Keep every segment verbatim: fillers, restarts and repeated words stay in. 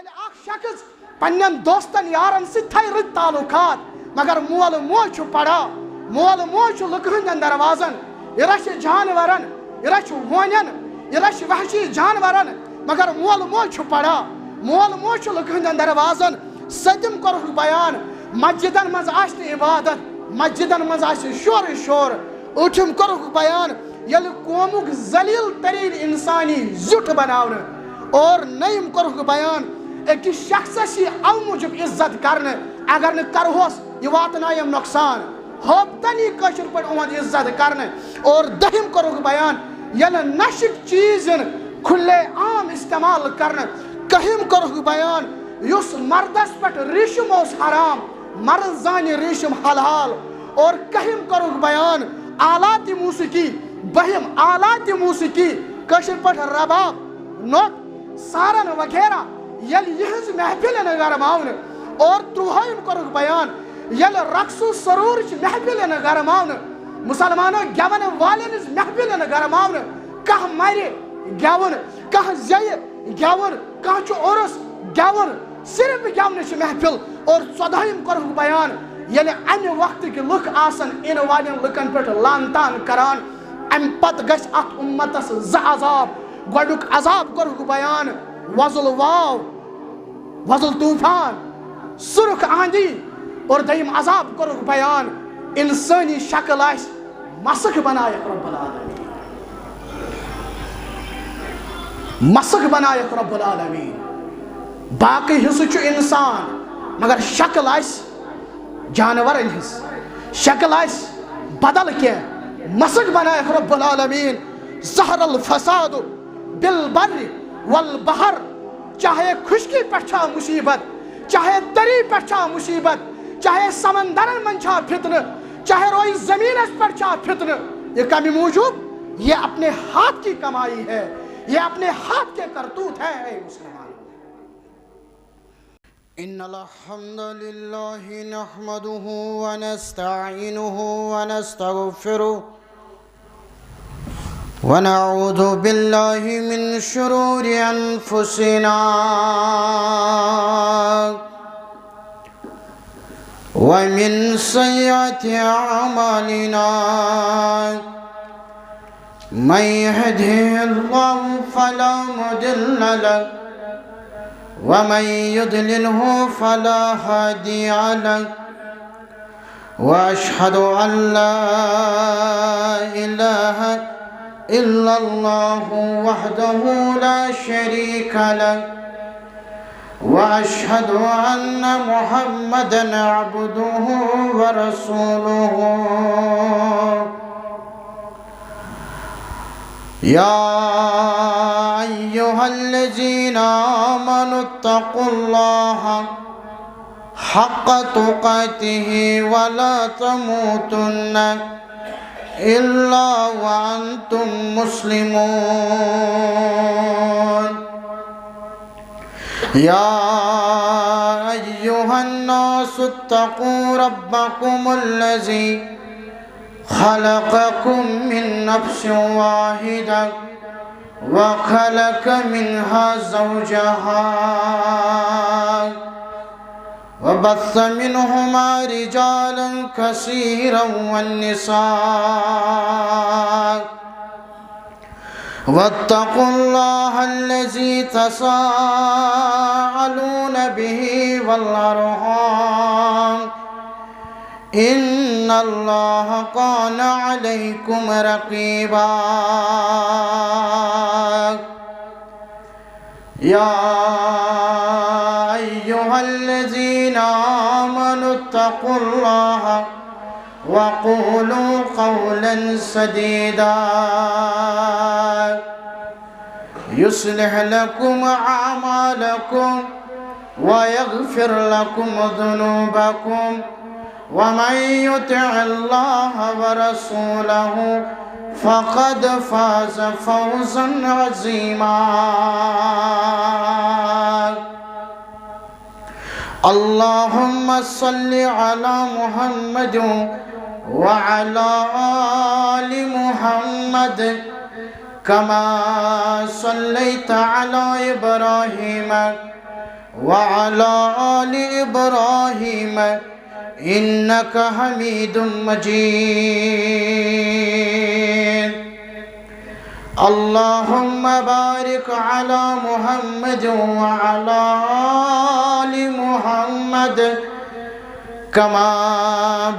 اکھ شخص پننٮ۪ن دوستن یارن سۭتۍ تھایہِ رٕتۍ تعلقات، مگر مول موج چھُ پڑا، مول موج چھُ لُکہٕ ہٕنٛدٮ۪ن دروازن، یہِ رچھِ جانورن، یہِ رچھِ ہونٮ۪ن، یہِ رچھِ وحشی جانورن، مگر مول موج چھُ پڑا، مول موج چھُ لُکہٕ ہٕنٛدٮ۪ن دروازن۔ سٔتِم کوٚرُکھ بیان، مسجدن منٛز آسہِ نہٕ عبادت، مسجدن منٛز آسہِ شورٕے شور۔ ٲٹھِم کوٚرُکھ بیان، ییٚلہِ قومُک ذلیل تریٖن انسانی زیُٹھ بناونہٕ۔ اور نٔیِم کوٚرُکھ بیان، أکِس شخصس یی اَمہِ موٗجوٗب عزت کرنہٕ، اگر نہٕ کرہوس، یہِ واتنایَم نۄقصان۔ ہوبتن یی کٲشِر پٲٹھۍ اُہُنٛد عزت کرنہٕ۔ اور دٔہِم کوٚرُکھ بیان، ییٚلہِ نشٕکۍ چیٖز یِن کھُلے عام استعمال کرنہٕ۔ کٔہِم کوٚرُکھ بیان، یُس مردس پٮ۪ٹھ ریٖشم اوس حرام، مرد زانہِ ریٖشم حلال۔ اور کٔہِم کوٚرُکھ بیان، آلات موسیقی، بٔہِم آلات موسیقی، کٲشِر پٲٹھۍ رباب، نوٚٹ، سارن وغیرہ، ییٚلہِ یِہٕنٛز محفل یِنہٕ گرماونہٕ۔ اور تُرٛوہٲیِم کوٚرُکھ بیان، ییٚلہِ رقص و سرورٕچ محفل یِنہٕ گرماونہٕ، مُسلمانو گٮ۪ونہٕ والٮ۪ن ہٕنٛز محفل یِنہٕ گرماونہٕ، کانٛہہ مرِ گٮ۪وُن، کانٛہہ زیٚیہِ گٮ۪وُن، کانٛہہ چھُ عُرُس گٮ۪وُن، صرف گٮ۪ونٕچ محفل۔ اور ژۄدہٲیِم کوٚرُکھ بیان، ییٚلہِ اَمہِ وقتٕکۍ لُکھ آسن یِنہٕ والٮ۪ن لُکن پٮ۪ٹھ لعنتان کران، اَمہِ پتہٕ گژھِ اَتھ اُمتس زٕ عذاب۔ گۄڈٕنیُک عذاب کوٚرُکھ بیان، وۄزُل واو، وۄزُل طوفان، سُرخ آندھی، اور دوٚیِم عذاب کوٚرُکھ بیان، اِنسٲنی شکل آسہِ مسخ بنایَکھ رب العالمین۔ مسخ بنایَکھ رب العالمین۔ باقٕے حصہٕ چھُ اِنسان، مگر شکل آسہِ جانورن ہٕنٛز، شکل آسہِ بدل کینٛہہ۔ مسخ بنایَکھ رب العالمین۔ ظہر الفساد بالبر والبحر، چاہے خشکی پٮ۪ٹھ چھا مصیبت، چاہے تری پٮ۪ٹھ چھا مصیبت، چاہے سمندرن منٛز چھا فتنہٕ، چاہے روی زمینس پٮ۪ٹھ چھا فتنہٕ، یہ کمہِ موٗجوٗب؟ یہ اپنے ہاتھ کی کمائی ہے، یہ اپنے ہاتھ کے کرتوت ہے، اے مسلمان۔ إن الحمد لله نحمده ونستعينه ونستغفره، ونعوذ بالله من شرور أنفسنا ومن سيئات أعمالنا. من يهده الله فلا مضل له، ومن يضلله فلا هادي له. وأشهد أن لا إله إلا الله وحده لا شريك له، وأشهد أن محمدا عبده ورسوله. يا أيها الذين آمنوا اتقوا الله حق تقاته ولا تموتن إلا وأنتم مسلمون. يا أيها الناس اتقوا ربكم الذي خلقكم من نفس واحدة وخلق منها زوجها وبث منهما رجالا كثيرا والنساء، واتقوا الله الذي تساءلون به والأرحام، إن الله كان عليكم رقيبا. يا أيها الذين آمنوا اتقوا الله وقولوا قولا سديدا، يصلح لكم أعمالكم ويغفر لكم ذنوبكم، ومن يطع الله ورسوله فقد فاز فوزا عظيما. اللهم صل على محمد وعلى آل محمد كما صليت على إبراهيم وعلى آل إبراهيم إنك حميد مجيد. اللهم بارك على محمد وعلى آل محمد كما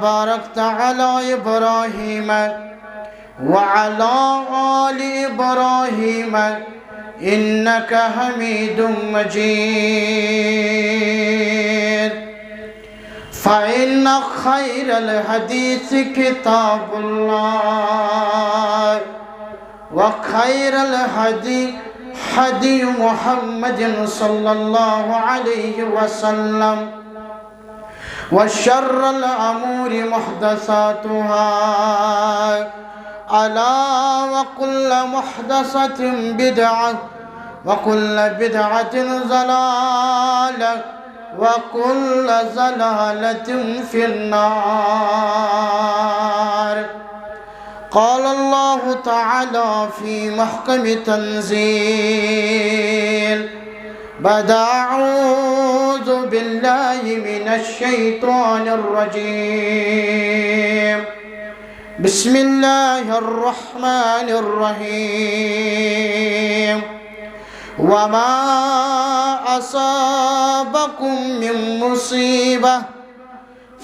باركت على إبراهيم وعلى آل إبراهيم إنك حميد مجيد. فإن خير الحديث كتاب الله، وخير الهدي هدي محمد صلى الله عليه وسلم، وشر الأمور محدثاتها، ألا وكل محدثة بدعة، وكل بدعة ضلالة، وكل ضلالة في النار. قال الله تعالى في محكم تنزيل بعد أعوذ بالله من الشيطان الرجيم. بسم الله الرحمن الرحيم. وما أصابكم من مصيبة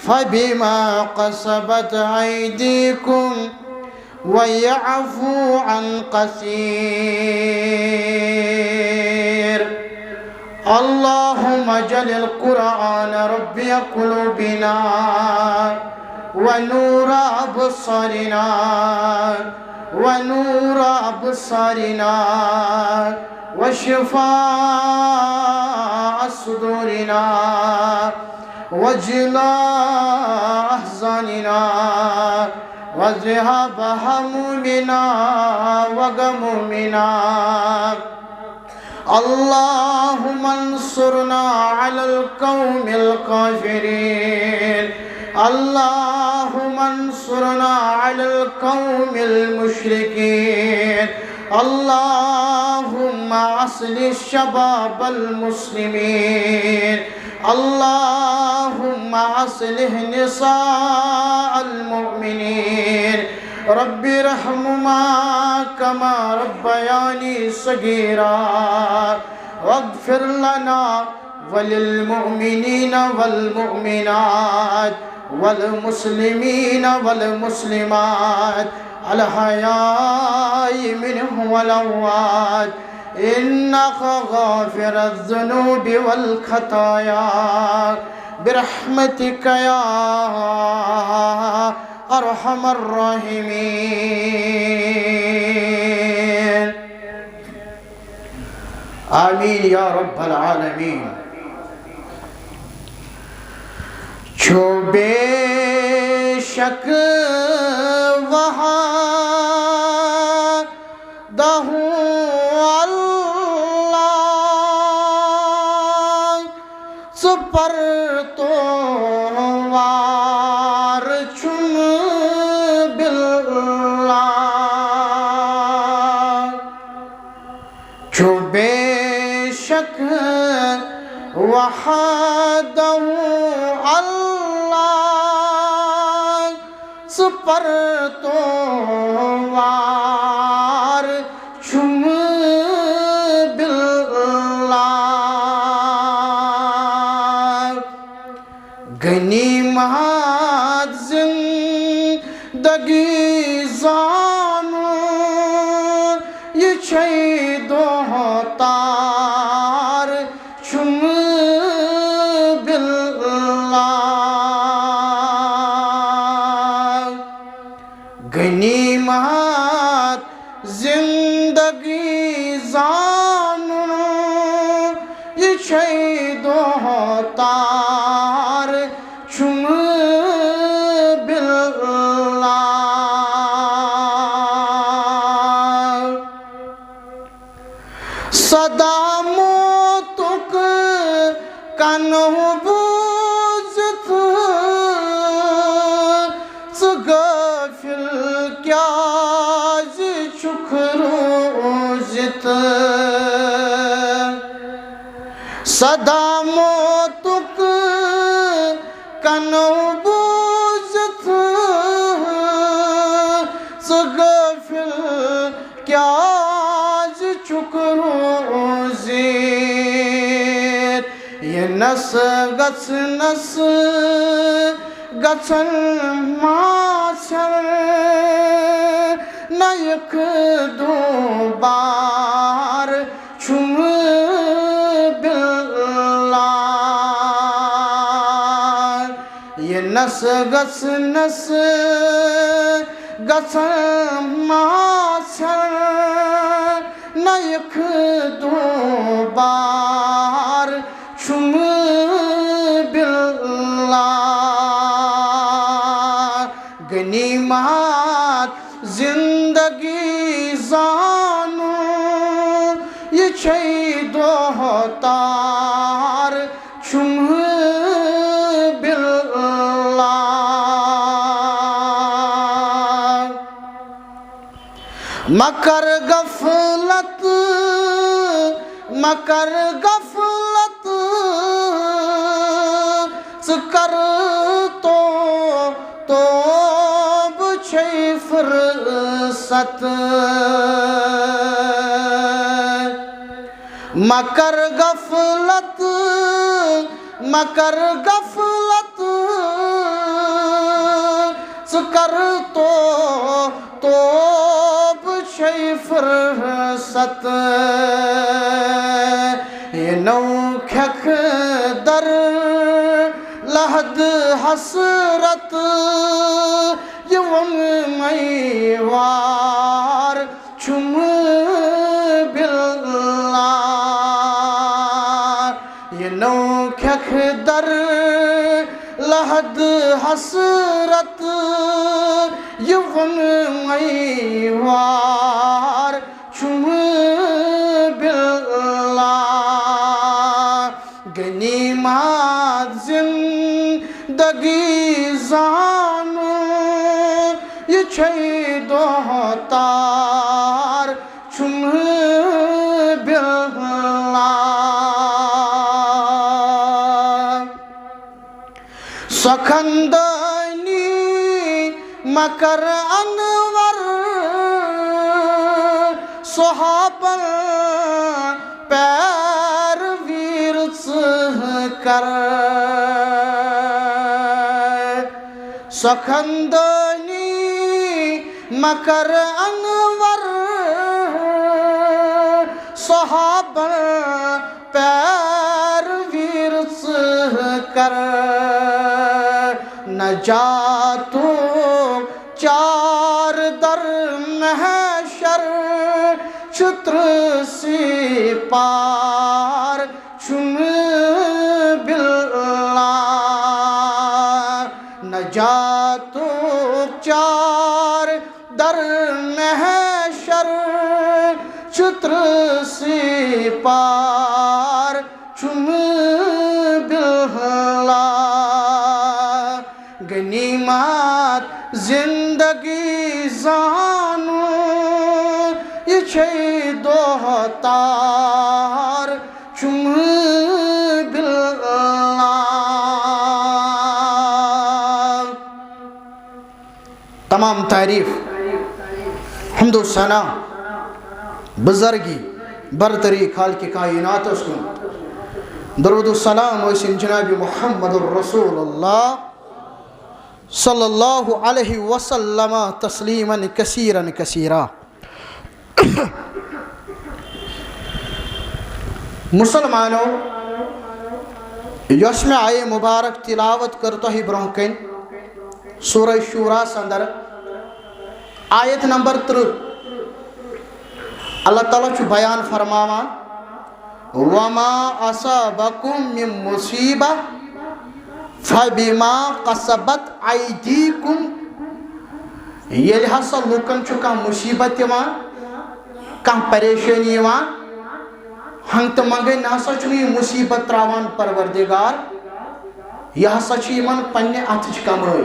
فبما كسبت أيديكم ويعفو عن كثير. اللهم اجعل القرآن ربيع قلوبنا ونور أبصارنا، ونور أبصارنا، وشفاء صدورنا، وجلاء أحزاننا، وذهاب همومنا وغمومنا. اللهم انصرنا على القوم الكافرين. اللهم انصرنا على القوم المشركين. اللهم أصلح شباب المسلمين. اللهم أصلح نساء المؤمنين. رب ارحمهما كما ربياني صغيرا. واغفر لنا وللمؤمنين والمؤمنات والمسلمين والمسلمات الأحياء منهم والأموات إنك غافر الذنوب والخطايا برحمتك يا أرحم الراحمين. آمين يا رب العالمين. چھُ بے شک وحدہ اللہ، ژٕ پرتوار چھُنہٕ باللہ۔ چھُ بے شک وحدہ اللہ، ژٕ پرتوار چھُنہٕ باللہ۔ غنیمت زندگی زانُن، یہِ چھے دۄہ تار چھُنہٕ باللہ۔ غنیمت زندگی زانُن، یہِ چھے دۄہ تار چھُنہٕ باللہ۔ صدا موتُک کنہٕ بوٗزِتھ ژٕ غٲفِل کیٛازِ چھُکھ روٗزِتھ؟ صدا موتُک کنو بوٗزِتھ ژٕ غٲفِل کیٛازِ چھُکھ روٗزِتھ؟ یِنَس گژھنَس گژھن ماژھر نَیِکھ دوٗبار چھُم بِللہ۔ یِنَس گژھنَس گژھن ماژھر نَیِکھ دوٗبار چھُم بِللہ۔ غنیمت زندگی زانُن، یہِ چھے دۄہ تار چھُم بِللہ۔ مہ کر غفلت، مہ کر غفلت، ژٕ کر تو توبہٕ چھے فرصت۔ مہ کر غفلت، مہ کر غفلت، ژٕ کر تو توبہٕ چھے فرصت۔ یہِ نو کھٮ۪کھ در لحد حسرت، یہِ ووٚن مے وار چھُم بِللہ۔ یہِ نو کھٮ۪کھ در لحد حسرت، یہِ ووٚن مے وار چھُم بِللہ۔ غنیمت زندگی زانُن، یہِ چھے دۄہ تار چھُم بِللہ۔ سۄ خندٲنی مہ کر انور صحابن پیرویر ژٕ کر۔ سۄ خندٲنی مہ کر انور صحابن پیرویر ژٕ کر۔ نجاتُک چار در محشر چھُ ترٛہ سِپار چھُم بِللہ۔ نجاتُک چار در محشر چھُ ترٛہ سِپار چھُم بِللہ۔ غنیمت زندگی زانُن، یہِ چھے دۄہ تار چھُم بِللہ۔ تمام تعریف، حمد و ثنا، بزرگی، برتری خالق کائناتس کُن۔ درود و سلام ٲسِن جناب محمد رسول اللہ صلی اللہ علیہ وسلم تسلیما کثیرا کثیرا۔ مسلمانو، یۄس مےٚ آیے مبارک تلاوت کٔر تۄہہِ برونٛہہ کنہِ، سورہ شوراہس اندر، آیت نمبر ترٕہ، اللہ تعالیٰ چھُ بیان فرماوان، وما اصابکم من مصیبہ فبما کسبت ایدیکم۔ ییٚلہِ ہسا لُکن چھُ کانٛہہ مُصیبت یِوان، کانٛہہ پریشٲنی یِوان، ہنٛگتہٕ منٛگے نہ ہسا چھُنہٕ یہِ مُصیبت ترٛاوان پروردگار، یہِ ہسا چھِ یِمن پننہِ اَتھٕچ کمٲے۔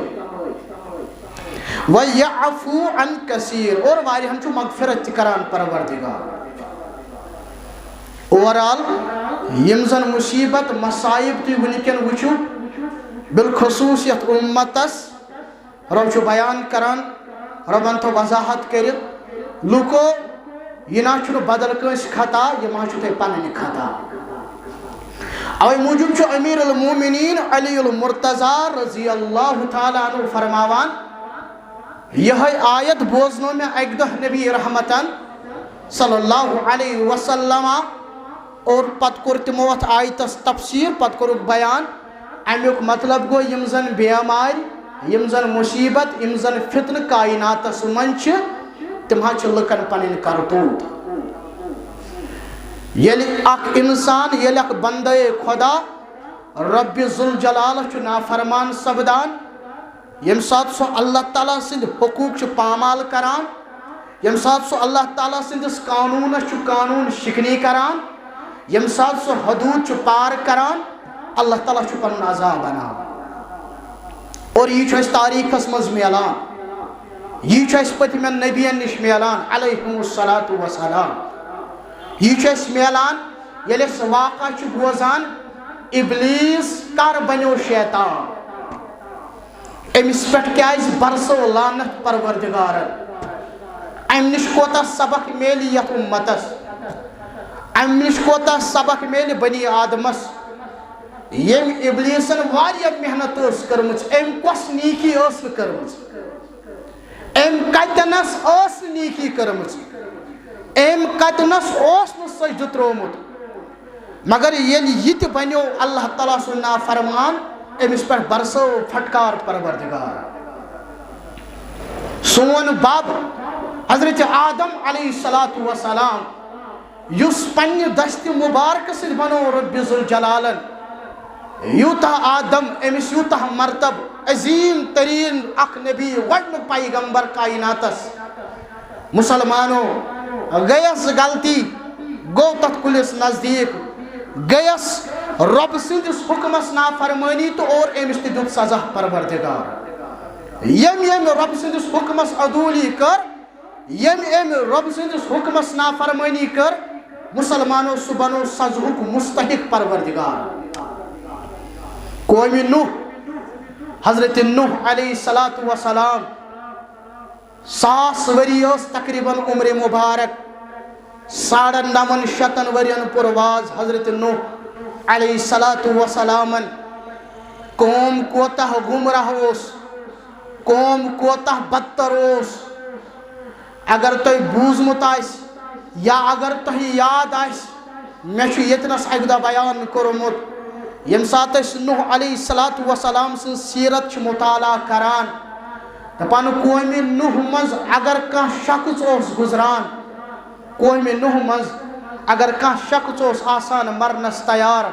وَیَعْفُو عَنْ کَثِیٖر، اور واریاہن چھُ مغفرت تہِ کران پروردگار۔ اوور آل، یِم زن مصیبت مصائب تُہۍ وٕنکٮ۪ن وٕچھِو، بالخصوص یتھ امتس، رب چھُ بیان کران، ربن تھٲو وضاحت کٔرِتھ، لوٗکو، یہِ نہ چھُنہٕ بدل کٲنٛسہِ خطا، یہِ ما چھُو تۄہہِ پنٕنۍ خطا۔ اوے موٗجوٗب چھُ امیر المومنین علی المرتضی رضی اللہ تعالیٰ عنہ فرماوان، یِہوٚے آیت بوزنو مےٚ اکہِ دۄہ نبی رحمتن صلی اللہ علیہ وسلم، اور پتہٕ کوٚر تِمو اتھ آیتس تفسیر، پتہٕ کوٚرُکھ بیان۔ امیُک مطلب گوٚو، یِم زن بیمارِ، یِم زن مصیبت، یِم زن فتنہٕ کائناتس منٛز چھِ، تِم حظ چھِ لُکن پنٕنۍ کرتوت۔ ییٚلہِ اکھ انسان، ییٚلہِ اکھ بندے خدا رب ذوالجلال چھُ نافرمان سپدان، ییٚمہِ ساتہٕ سُہ اللہ تعالیٰ سٕنٛدۍ حقوٗق چھُ پامال کران، ییٚمہِ ساتہٕ سُہ اللہ تعالیٰ سٕنٛدِس قانوٗنس چھُ قانوٗن شِکنی کران، ییٚمہِ ساتہٕ سُہ حدوٗد چھُ پار کران، اللہ تعالیٰ چھُ پنُن عذاب انان۔ اور یہِ چھُ اَسہِ تاریٖخس منٛز میلان، یہِ چھُ اَسہِ پٔتمٮ۪ن نبین نِش میلان، علیہم الصلوۃ والسلام۔ یہِ چھُ اَسہِ میلان، ییٚلہِ أسۍ واقعہ چھِ بوزان، ابلیس کر بنیو شیطان؟ أمِس پٮ۪ٹھ کیٛازِ برسو لعنت پروردگارن؟ اَمہِ نِش کوتاہ سبق میلہِ یَتھ اُمتس؟ اَمہِ نِش کوتاہ سبق میلہِ بنی آدمس؟ ییٚمۍ ابلیسن واریاہ محنت ٲس کٔرمٕژ، أمۍ کۄس نیکی ٲس نہٕ کٔرمٕژ؟ أمۍ کتٮ۪نس ٲس نہٕ نیکی کٔرمٕژ؟ أمۍ کتٮ۪نس اوس نہٕ سجدٕ ترٛوومُت؟ مگر ییٚلہِ یہِ تہِ بنیو اللہ تعالیٰ سُنٛد نافرمان، أمِس پٮ۪ٹھ برسٲو پھٹکار پروردگار۔ سون بب حضرت آدم علیہ الصلوۃ والسلام، یُس پننہِ دستِ مبارکہٕ سۭتۍ بنوو رب ذوالجلالن یوٗتاہ آدم، أمِس یوٗتاہ مرتب، عظیٖم تریٖن اکھ نبی، گۄڈنیُک پیغمبر کائناتس۔ مسلمانو، گٔیس غلطی، گوٚو تتھ کُلِس نزدیٖک، گٔیس رۄب سٕنٛدِس حُکمس نافرمٲنی تہٕ اور أمِس تہِ دیُت سزا پروردگار۔ ییٚمۍ ییٚمۍ رۄب سٕنٛدِس حُکمس عدوٗلی کٔر، ییٚمۍ أمۍ رۄب سٕنٛدِس حُکمس نافرمٲنی کٔر، مسلمانو، سُہ بنوو سزہُک مستحق پروردگار۔ قومِ نوح، حضرت نوح علیہ الصلوۃ والسلام، ساس ؤری ٲس تقریباً عمر مبارک۔ ساڑن نون شتن ؤرین پُر واز حضرت نوح علیہ الصلوۃ والسلامن۔ قوم کوتاہ گمراہ اوس، قوم کوتاہ بدتر اوس۔ اگر تۄہہِ بوٗزمُت آسہِ یا اگر تۄہہِ یاد آسہِ، مےٚ چھُ ییٚتنَس اَکہِ دۄہ بیان کوٚرمُت، ییٚمہِ ساتہٕ أسۍ نوح علیہ الصلوۃ والسلام سٕنٛز سیٖرت چھِ مطالعہ کران، دَپان، قومِ نوح منٛز اگر کانٛہہ شخص اوس گُزران، قومِ نوح منٛز اگر کانٛہہ شخص اوس آسان مرنَس تیار،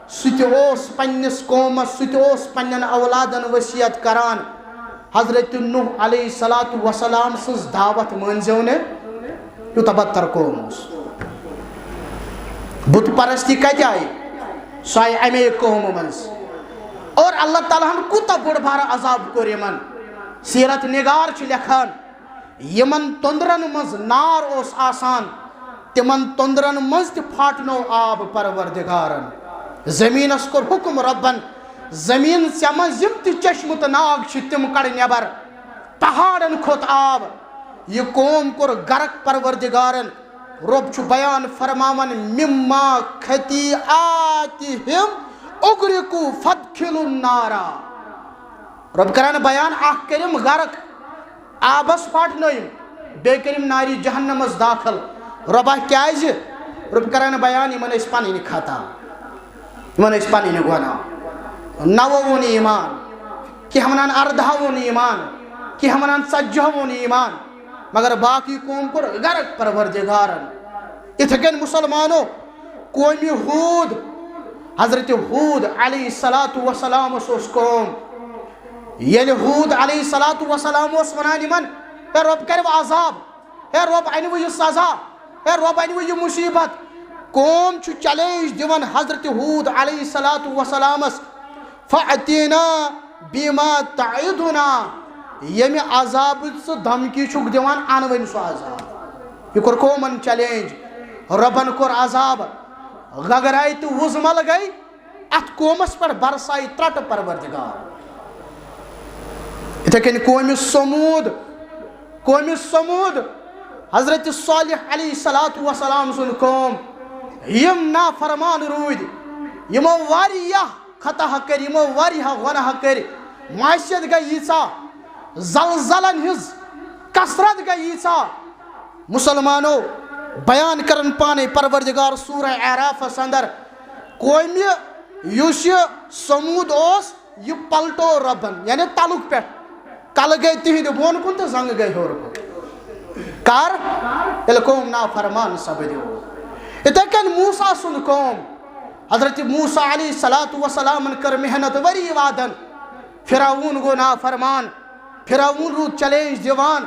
سُہ تہِ اوس پننِس قومس، سُہ تہِ اوس پننٮ۪ن اولادن وصیت کران، حضرت نوح علیہ الصلوۃ والسلام سٕنٛز دعوت مٲنزیو نہٕ، یوٗتاہ بدتر قوم اوس۔ بت پرستی کتہِ آیہِ؟ سۄ آیہِ امے قومہٕ منٛز۔ اور اللہ تعالیٰ ہن کوٗتاہ بوٚڑ بارٕ عذاب کوٚر یِمن۔ سیرت نگار چھِ لیکھان، یِمن توٚنٛدرن منٛز نار اوس آسان، تِمن توٚنٛدرن منٛز تہِ پھاٹنوو آب پروردگارن۔ زٔمیٖنس کوٚر حُکم رۄبن، زٔمیٖن، ژےٚ منٛز یِم تہِ چشمہٕ تہٕ ناگ چھِ، تِم کڑ نٮ۪بر۔ پہاڑن کھوٚت آب۔ یہِ قوم کوٚر غرق پروردگارن۔ رۄب چھُ بیان فرماوان، مما خطیئاتہم اغرقوا فادخلوا النار۔ رۄب کران بیان، اکھ کٔرِم غرق، آبس پھاٹنٲیِم، بیٚیہِ کٔرِم نارِ جہنمس داخل۔ رۄبا کیازِ؟ رۄب کران بیان، یِمن ٲسۍ پنٕنۍ خطا، یِمن ٲسۍ پنٕنۍ گۄناہ۔ نوو ووٚن ایمان، کینٛہہ ونان اردہو ووٚن ایمان، کینٛہہ ونان ژتجیہو ووٚن ایمان، مگر باقی قوم کوٚر غرق پروردگارن۔ یِتھے کٔنۍ مسلمانو، قومِ ہوٗد، حضرت ہوٗد علیہ الصلوۃ والسلام اوس، اوس قوم۔ ییٚلہِ ہوٗد علیہ الصلوۃ والسلام اوس ونان یِمن، ہے رۄب کرِ وۄنۍ عذاب، ہے رۄب انہِ وۄنۍ یہِ سزا، ہے رۄب انہِ وۄنۍ یہِ مصیبت۔ قوم چھُ چیلنج دِوان حضرت ہوٗد علیہ الصلوۃ والسلامس، فأتنا بما تعدنا، ییٚمہِ عذابٕچ ژٕ دھمکی چھُکھ دِوان، اَن وۄنۍ سُہ عذاب۔ یہِ کوٚر قومن چیلنج، رۄبن کوٚر عذاب۔ گگرایہِ تہٕ وُزمل گٔے، اتھ قومس پٮ۪ٹھ برسایہِ ترٹہٕ پروردگار۔ یِتھے کٔنۍ قومِ ثمود، قومِ ثمود، حضرت صالح علیہ الصلوۃ والسلام سُنٛد قوم، یِم نافرمان روٗدۍ، یِمو واریاہ خطا کٔرۍ، یِمو واریاہ گۄناہ کٔرۍ، معصیت گٔے ییٖژاہ، زلزلن ہٕنٛز کثرت گٔے ییٖژاہ۔ مسلمانو، بیان کرن پانے پروردگار سورہ اعرافس اندر، قومہِ یُس یہِ ثمود اوس، یہِ پلٹو رۄبن، یعنی تلُک پٮ۪ٹھ۔ کلہٕ گٔے تِہنٛدِ بۄن کُن تہٕ زنٛگہٕ گٔے ہیوٚر کُن۔ کر؟ ییٚلہِ قوم نافرمان سپدیو۔ یِتھے کٔنۍ موسیٰ سُنٛد قوم، حضرت موسیٰ علیہ الصلوۃ والسلامن کٔر محنت ؤری وادن۔ فرعون گوٚو نافرمان، فرعون روٗد چیلنج دِوان،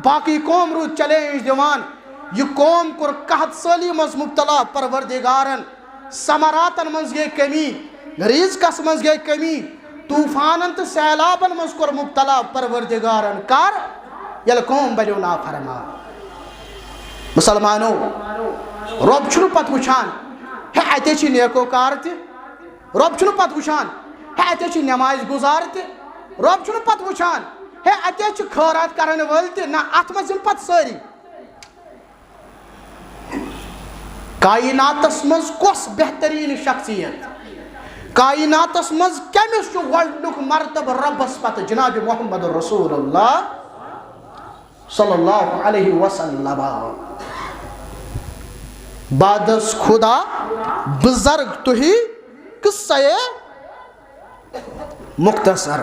باقٕے قوم روٗد چیلنج دِوان۔ یہِ قوم کوٚر قحط سٲلی منٛز مبتلا پروردگارن۔ ثمراتن منٛز گٔے کمی، رزقس منٛز گٔے کمی، طوفانن تہٕ سیلابن منٛز کوٚر مبتلا پروردگارن۔ کر؟ ییٚلہِ قوم بنیو نافرمان۔ مسلمانو، رۄب چھُنہٕ پتہٕ وٕچھان، ہے، اتے چھِ نیکوکار تہِ، رۄب چھُنہٕ پتہٕ وٕچھان، ہے، اتے چھِ نماز گُزار تہِ، رۄب چھُنہٕ پتہٕ وٕچھان، ہے، اتے چھِ خٲرات کرن وٲلۍ تہِ۔ نہ، اتھ منٛز یِم پتہٕ سٲری۔ کائناتس منٛز کۄس بہتریٖن شخصیت؟ کائناتس منٛز کٔمِس چھُ گۄڈٕنیُک مرتبہٕ رۄبس پتہٕ؟ جناب محمد رسول اللہ صلی اللہ علیہ وسلم۔ بعد از خدا بزرگ تُہی قصہ مختصر۔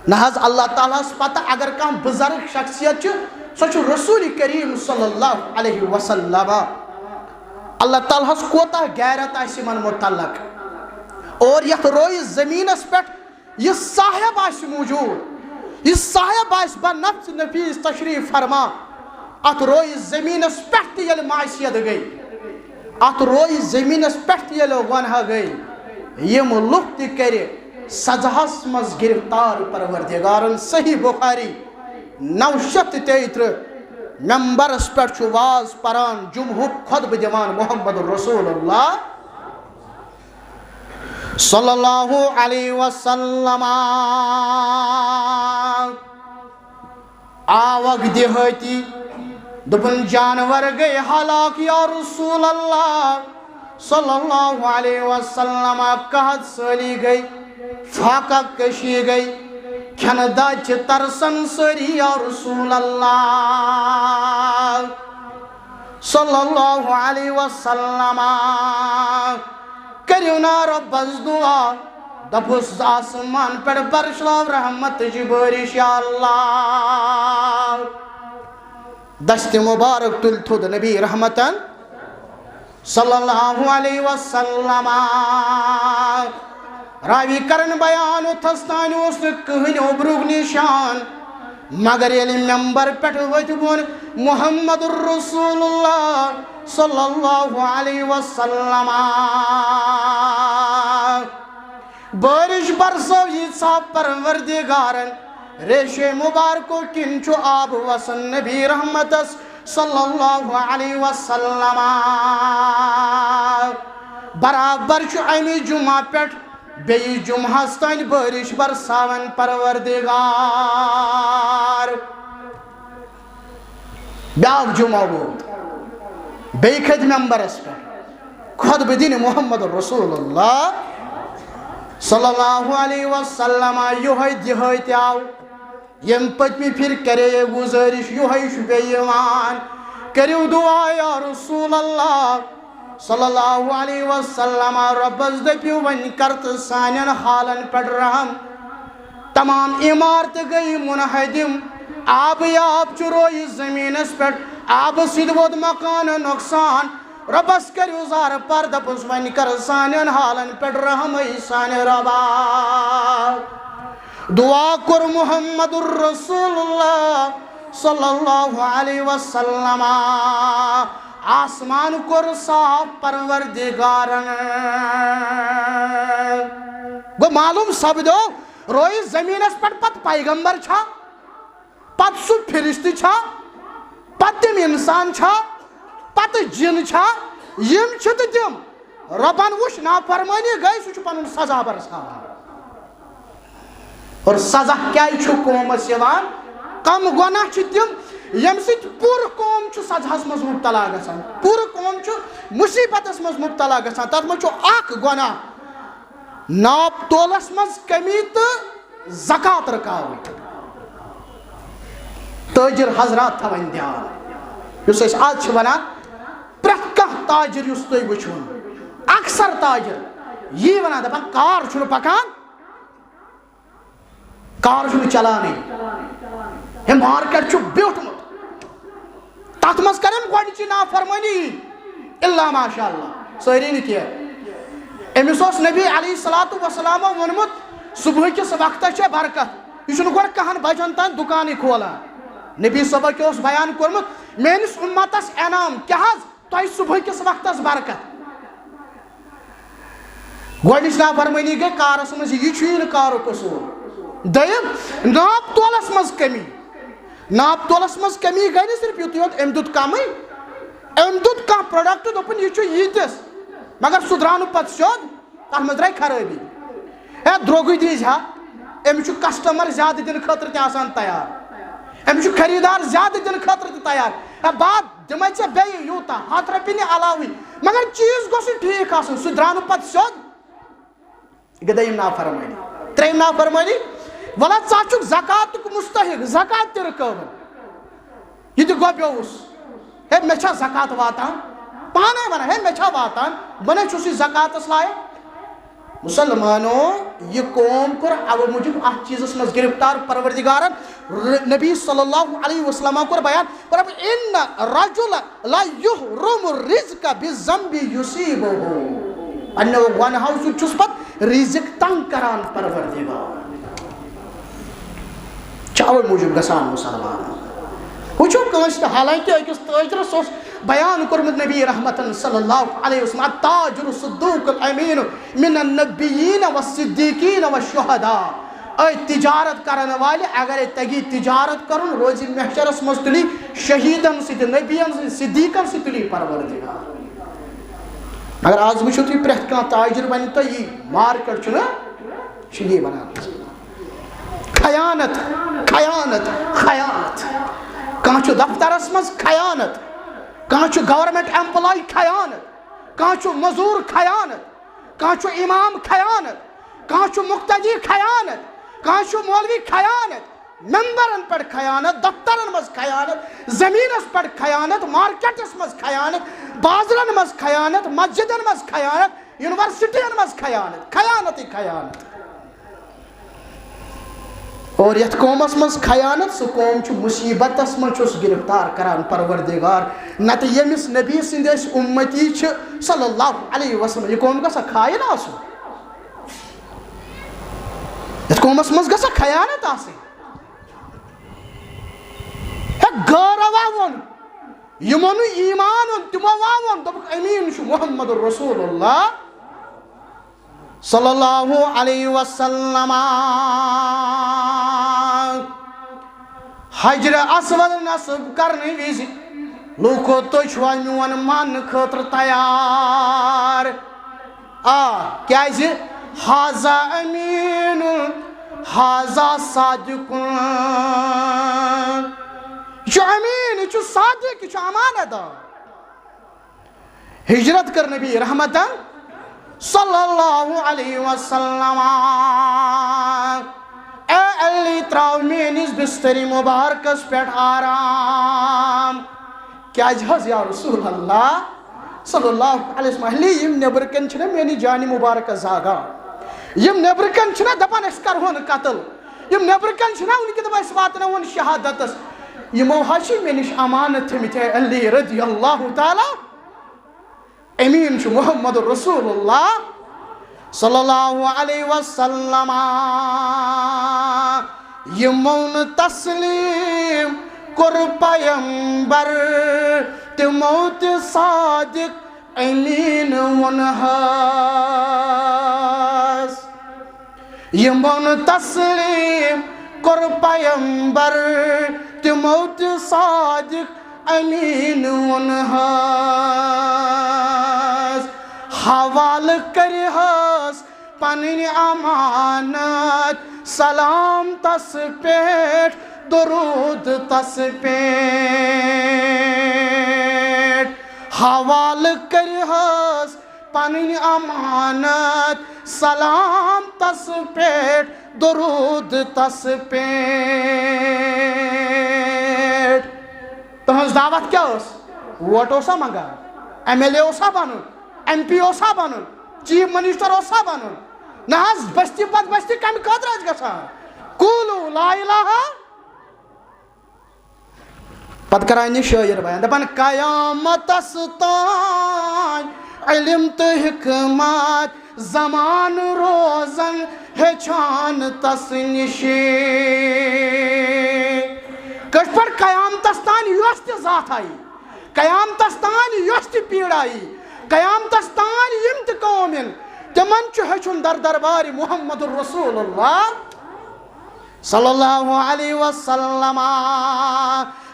نہ حظ، اللہ تعالیٰ ہس پتہ اگر کانٛہہ بزرگ شخصیت چھِ، سۄ چھُ رسول کریم صلی اللہ علیہ وسلم۔ اللہ تعالیٰ ہس کوتاہ غیرت آسہِ یِمن متعلق۔ اور یتھ رویہِ زمینس پٮ۪ٹھ یہِ صاحب آسہِ موجود، یہِ صاحب آسہِ بنفس نفیس تشریف فرما، اتھ رویہِ زمینس پٮ۪ٹھ تہِ ییٚلہِ معصیت گٔے، اتھ رویہِ زمینس پٮ۪ٹھ تہِ ییٚلہِ گۄناہ گٔے، یِم لُکھ تہِ کرِ سزاہس منٛز گرفتار پروردگارن۔ صحیح بخاری نو شیٚتھ تہٕ تیٚیہِ ترٕٛہ، ممبرس پٮ۪ٹھ چھُ واز پران، جمعہُک خطبہٕ دِوان محمد رسول اللہ صلی اللہ علیہ وسلم۔ آوکھ دیہٲتی، دوٚپُن، جانور گٔے ہلاک یا رسول اللہ صلی اللہ علیہ وسلم، قحط سٲلی گٔے، فاقہ کشی گٔے، کھٮ۪نہٕ دادِ چھِ ترسان سٲری یا رسول اللہ صلی اللہ علیہ وسلم۔ کٔرِو نا رۄبس دعا، دپُس آسمان پٮ۪ٹھ برشلاو رحمتٕچ بٲرِش یا اللہ۔ دستِ مبارک تُلۍ تھوٚد نبی رحمتن صلی اللہ علیہ وسلم۔ راوی کرن بیان، اوٚتھس تانۍ اوس نہٕ کٕہٕنۍ اوٚبرُک نشان، مگر ییٚلہِ ممبر پٮ۪ٹھ ؤتھۍ بۄن محمد رسول اللہ صلی اللہ علیہ وسلم، بٲرِش برسٲو ییٖژاہ پروردگارن، ریشے مبارکو کِنۍ چھُ آب وسان نبی رحمتس صلی اللہ علیہ وسلم۔ برابر چھُ اَمہِ جمعہ پٮ۪ٹھ بیٚیِس جمعہس تانۍ بٲرِش برساوان پروردگار۔ بیٛاکھ جمعہ ووت، بیٚیہِ کھٔتۍ ممبرس پٮ۪ٹھ خطبہٕ دِنہِ محمد رسول اللہ صلی اللہ علیہ وسلم۔ یِہوٚے دِہٲے تہِ آو، ییٚمہِ پٔتمہِ پھِرِ کرییے گُزٲرِش، یِہوٚے چھُ بیٚیہِ یِوان۔ کٔرِو دُعا یا رسول اللہ صلی اللہ علیہ وسلم، رۄبس دٔپِو وۄنۍ کر تہٕ سانٮ۪ن حالن پٮ۪ٹھ رحم۔ تمام عمارتہٕ گٔیہِ منہدم، آبٕے آب چھُ رویہِ زٔمیٖنس پٮ۪ٹھ، آبہٕ سۭتۍ ووت مکانہٕ نۄقصان۔ رۄبس کٔرِو زارٕ پار، دپُس وۄنۍ کر سانٮ۪ن حالن پٮ۪ٹھ رحم، اے سانہِ رۄبا۔ دعا کوٚر محمد رسول اللہ صلی اللہ علیہ وسلم، آسمان کوٚر صاف پروردگارن۔ گوٚو معلوم سپدیو، رویہِ زٔمیٖنس پٮ۪ٹھ پتہٕ پیغمبر چھا، پتہٕ سُہ فرشتہٕ چھا، پتہٕ تِم انسان چھا، پتہٕ جِن چھا، یِم چھِ تہٕ تِم۔ رۄبن وٕچھ نافرمٲنی گٔے، سُہ چھُ پنُن سزا برساوان۔ اور سزا کیازِ چھُ قومس یِوان؟ کم گۄناہ چھِ تِم، ییٚمہِ سۭتۍ پوٗرٕ قوم چھُ سزاہس منٛز مبتلا گژھان، پوٗرٕ قوم چھُ مصیبتس منٛز مبتلا گژھان۔ تتھ منٛز چھُ اکھ گۄناہ، ناپ تولس منٛز کمی تہٕ زکوٰۃ رُکاوٕنۍ۔ تٲجِر حضرات تھاوٕنۍ دھیان، یُس أسۍ آز چھِ وَنان، پرٛٮ۪تھ کانٛہہ تاجِر یُس تُہۍ وٕچھوُن، اکثر تاجِر یی وَنان، دَپان، کار چھُنہٕ پَکان، کار چھُنہٕ چَلانٕے، ہے، مارکیٹ چھُ بیوٗٹھمُت۔ تَتھ منٛز کَرن گۄڈٕنِچی نافرمٲنی، الا ماشاء اللہ، سٲری نہٕ کینٛہہ۔ أمِس اوس نبی علیہ الصلوۃ والسلامو ووٚنمُت، صبحٕکِس وقتس چھےٚ برکت، یہِ چھُنہٕ گۄڈٕ کَہَن بجن تام دُکانٕے کھولان۔ نبی صٲبہ کیٛاہ اوس بیان کوٚرمُت، میٲنِس اُمتس انعام کیٛاہ حظ، تۄہہِ صبحٕکِس وقتس برکت۔ گۄڈٕنِچ نافرمٲنی گٔے کارس منٛز، یہِ چھُ یہِ نہٕ کارُک اصوٗل۔ دوٚیِم، ناپ تولس منٛز کمی۔ ناپ تولس منٛز کمی گٔے نہٕ صرف یُتُے یوت، أمۍ دیُت کمٕے، أمۍ دیُت کانٛہہ product، دوٚپُن، یہِ چھُ ییٖتِس، مگر سُہ درٛاو نہٕ پتہٕ سیوٚد، تتھ منٛز درٛاے خرٲبی۔ ہے، درٛوگٕے دیٖزِ ہا، أمِس چھُ customer زیادٕ دِنہٕ خٲطرٕ تہِ آسان تیار، أمِس چھُ خریٖدار زیادٕ دِنہٕ خٲطرٕ تہِ تیار۔ ہے، باد دِمے ژےٚ بیٚیہِ یوٗتاہ، ہتھ رۄپیہِ نہِ علاوٕے، مگر چیٖز گوٚژھ نہٕ ٹھیٖک آسُن، سُہ درٛاو نہٕ پتہٕ سیوٚد۔ یہِ گٔے دوٚیِم نافرمٲنی۔ ترٛیٚیِم نافرمٲنی، وَلہٕ ژٕ ہا چھُکھ زکاتُک مُستحق، زکات تہِ رُکٲوٕن۔ یہِ تہِ گۄبیووُس۔ ہے، مےٚ چھا زکات واتان؟ پانے وَنان، ہے، مےٚ چھا واتان؟ بہٕ نے چھُسٕے زکاتَس لایق۔ مُسلمانو، یہِ قوم کوٚر اَوٕ موٗجوٗب اَتھ چیٖزَس منٛز گِرفتار۔ پروردگارَن، ر-، نبی صلی اللہ علیہ وسلم کوٚر بیان، فرموو، "ان الرجل لا یحرم الرزق بذنب یصیبہ"۔ پننیو گۄنہو سۭتۍ چھُس پتہٕ رزق تنگ کران پروردگار۔ چھِ اوے موٗجوٗب گژھان مُسلمان۔ وٕچھو کٲنٛسہِ تہِ، حالانکہ أکِس تٲجرَس اوس بیان کوٚرمُت نبی رحمتن صلی اللہ علیہ وسلم، "التاجر الصدوق الامین من النبیین والصدیقین والشہداء"۔ أتھۍ تجارت کرن والہِ اگرے تگی تجارت کرُن، روزِ محشرس منٛز تُلی شہیدن سۭتۍ، نبین سۭتۍ، صدیقن سۭتۍ تُلی پروردگار۔ مگر آز وٕچھِو تُہۍ، پرٛٮ۪تھ کانٛہہ تاجر ونہِ تۄہہِ، یی مارکیٹ چھُنہ، چھُ یی ونان۔ خیانت، خیانت، خیانت۔ کانٛہہ چھُ دفترس منٛز خیانت، کانٛہہ چھُ government employee خیانت، کانٛہہ چھُ مزوٗر خیانت، کانٛہہ چھُ امام خیانت، کانٛہہ چھُ مقتدی خیانت، کانٛہہ چھُ مولوی خیانت، ممبرن پٮ۪ٹھ خیانت، دفترن منٛز خیانت، زمینس پٮ۪ٹھ خیانت، مارکیٹس منٛز خیانت، بازرن منٛز خیانت، مسجدن منٛز خیانت، یونیورسٹین منٛز خیانت، خیانتٕے خیانت۔ اور یتھ قومس منٛز خیانت، سُہ قوم چھُ مصیبتس منٛز، چھُس گرفتار کران پروردگار۔ نتہٕ ییٚمِس نبی سٕنٛدۍ أسۍ اُمتی چھِ صلی اللہ علیہ وسلم، یہِ قوم گژھا خاین آسُن؟ یتھ قومس منٛز گژھا خیانت آسٕنۍ؟ ہے، غٲرو ہا ووٚن، یِمو نہٕ ایمان اوٚن، تِمو ہا ووٚن، دوٚپُکھ، "امین چھُ محمد رسول اللہ صلی اللہ علیہ وسلم۔" حجر اسود نصب کرنہٕ وِزِ، لوٗکو، تُہۍ چھِوا میون ماننہٕ خٲطرٕ تیار؟ آ، کیازِ؟ حاذا امین، حاذا صادق۔ یہِ چھُ امین، یہِ چھُ صادق، یہِ چھُ امانت دار۔ ہجرت کٔر نبی رحمتن صلی اللہ علیہ وسلم۔ اے علی، تراو میٲنِس بستری مبارکس پٮ۪ٹھ آرام۔ کیازِ حظ یا رسول اللہ صلی اللہ علیہ وسلم؟ علی، یِم نیبرٕ کنۍ چھِنہ میٲنی جانِ مبارکہ زاگان، یِم نیبرٕ کنۍ چھِنہ دپان أسۍ کرہون قتل، یِم نیبرٕ کنۍ چھِنہ وٕنہِ کہِ دپان أسۍ واتناوون شہادتس، یِمو حظ چھِ مےٚ نِش امانت تھٲمٕتۍ، اے علی رضی اللہ تعالیٰ۔ امین چھُ محمد رسول اللہ صلی اللہ علیہ وسلم۔ یِمو نہٕ تسلیم کوٚر پیمبر، تِمو تہِ صادق امین ووٚن حظ۔ یِمو نہٕ تسلیم کوٚر پیمبر، تِمو تہِ صادق امین ووٚن حظ۔ حوالہٕ کٔرِہَس پنٕنۍ امانت، سلام تس پٮ۪ٹھ، درود تس پٮ۪ٹھ۔ حوالہٕ کٔرِہَس پنٕنۍ امانت، سلام تس پٮ۪ٹھ، درود تس پٮ۪ٹھ۔ تہنٛز دعوت کیٛاہ ٲس؟ ووٹ اوسا منگان؟ ایم ایل اے اوسا بنُن؟ ایم پی اوسا بنُن؟ چیف منسٹر اوسا بنُن؟ نہ حظ، بستی پتہٕ بستی کمہِ خٲطرٕ ٲسۍ گژھان؟ قولوا لا الہ۔ پتہٕ کران یہِ شٲعر بیان، دپان، قیامتس تام علم تہٕ حکمت زمان روزن ہیٚچھان تس نِشے۔ کٲشِر پٲٹھۍ، قیامتس تام یۄس تہِ ذات آیہِ، قیامتس تام یۄس تہِ پیٖڑ آیہِ، قیامتس تام یِم تہِ قوم یِن، تِمن چھُ ہیٚچھُن در دربارِ محمد رسول اللہ صلی اللہ علیہ وسلم۔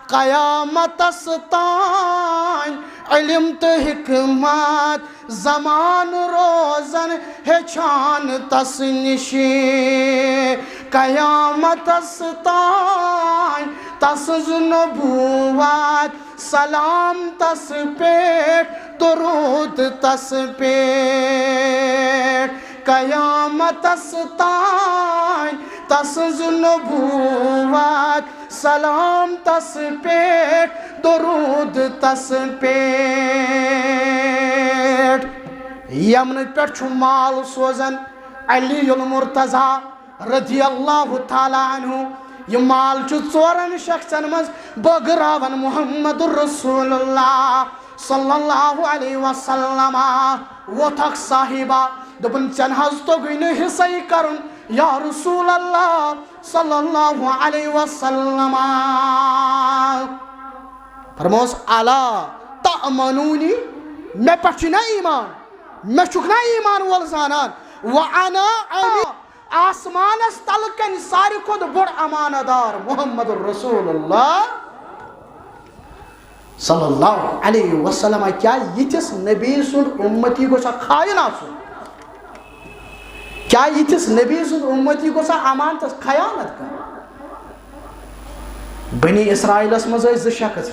قیامتس تام علم تہٕ حکمت زمان روزن ہیٚچھان تس نِشی۔ قیامتس تام تسٕنٛز نبوت، سلام تس پٮ۪ٹھ، درود تس پٮ۪ٹھ۔ قیامتس تام تسٕنٛز نبوت، سلام تس پٮ۪ٹھ، درود تس پٮ۪ٹھ۔ یمنہٕ پٮ۪ٹھ چھُ مال سوزان علی المرتضی رضی اللہ تعالیٰ عنہ۔ یہِ مال چھُ ژورن شخصن منٛز بٲگراوان محمد رسول اللہ صلی اللہ علیہ وسلم۔ ووٚتھ اکھ صاحبہ، دوٚپُن، "ژےٚ نہ حظ توٚگُے نہٕ حصے کرُن یا رسول اللہ صلی اللہ علیہ وسلم۔" فرموس، "الا تأمنونی"، مےٚ پٮ۪ٹھ چھُ نا ایمان، مےٚ چھُکھ نا ایمان وول زانان؟ "وانا امی"، آسمانس تل کنہِ ساروی کھۄتہٕ بوٚڑ امانت دار محمد رسول اللہ صلی اللہ علیہ وسلم۔ کیا یِتھِس نبی سُنٛد اُمتی گوٚژھا خائن آسُن؟ کیا یِتھِس نبی سُنٛد اُمتی گوٚژھا امانتس خیانت کرُن؟ بنی اسرائیلس منٛز ٲسۍ زٕ شخص،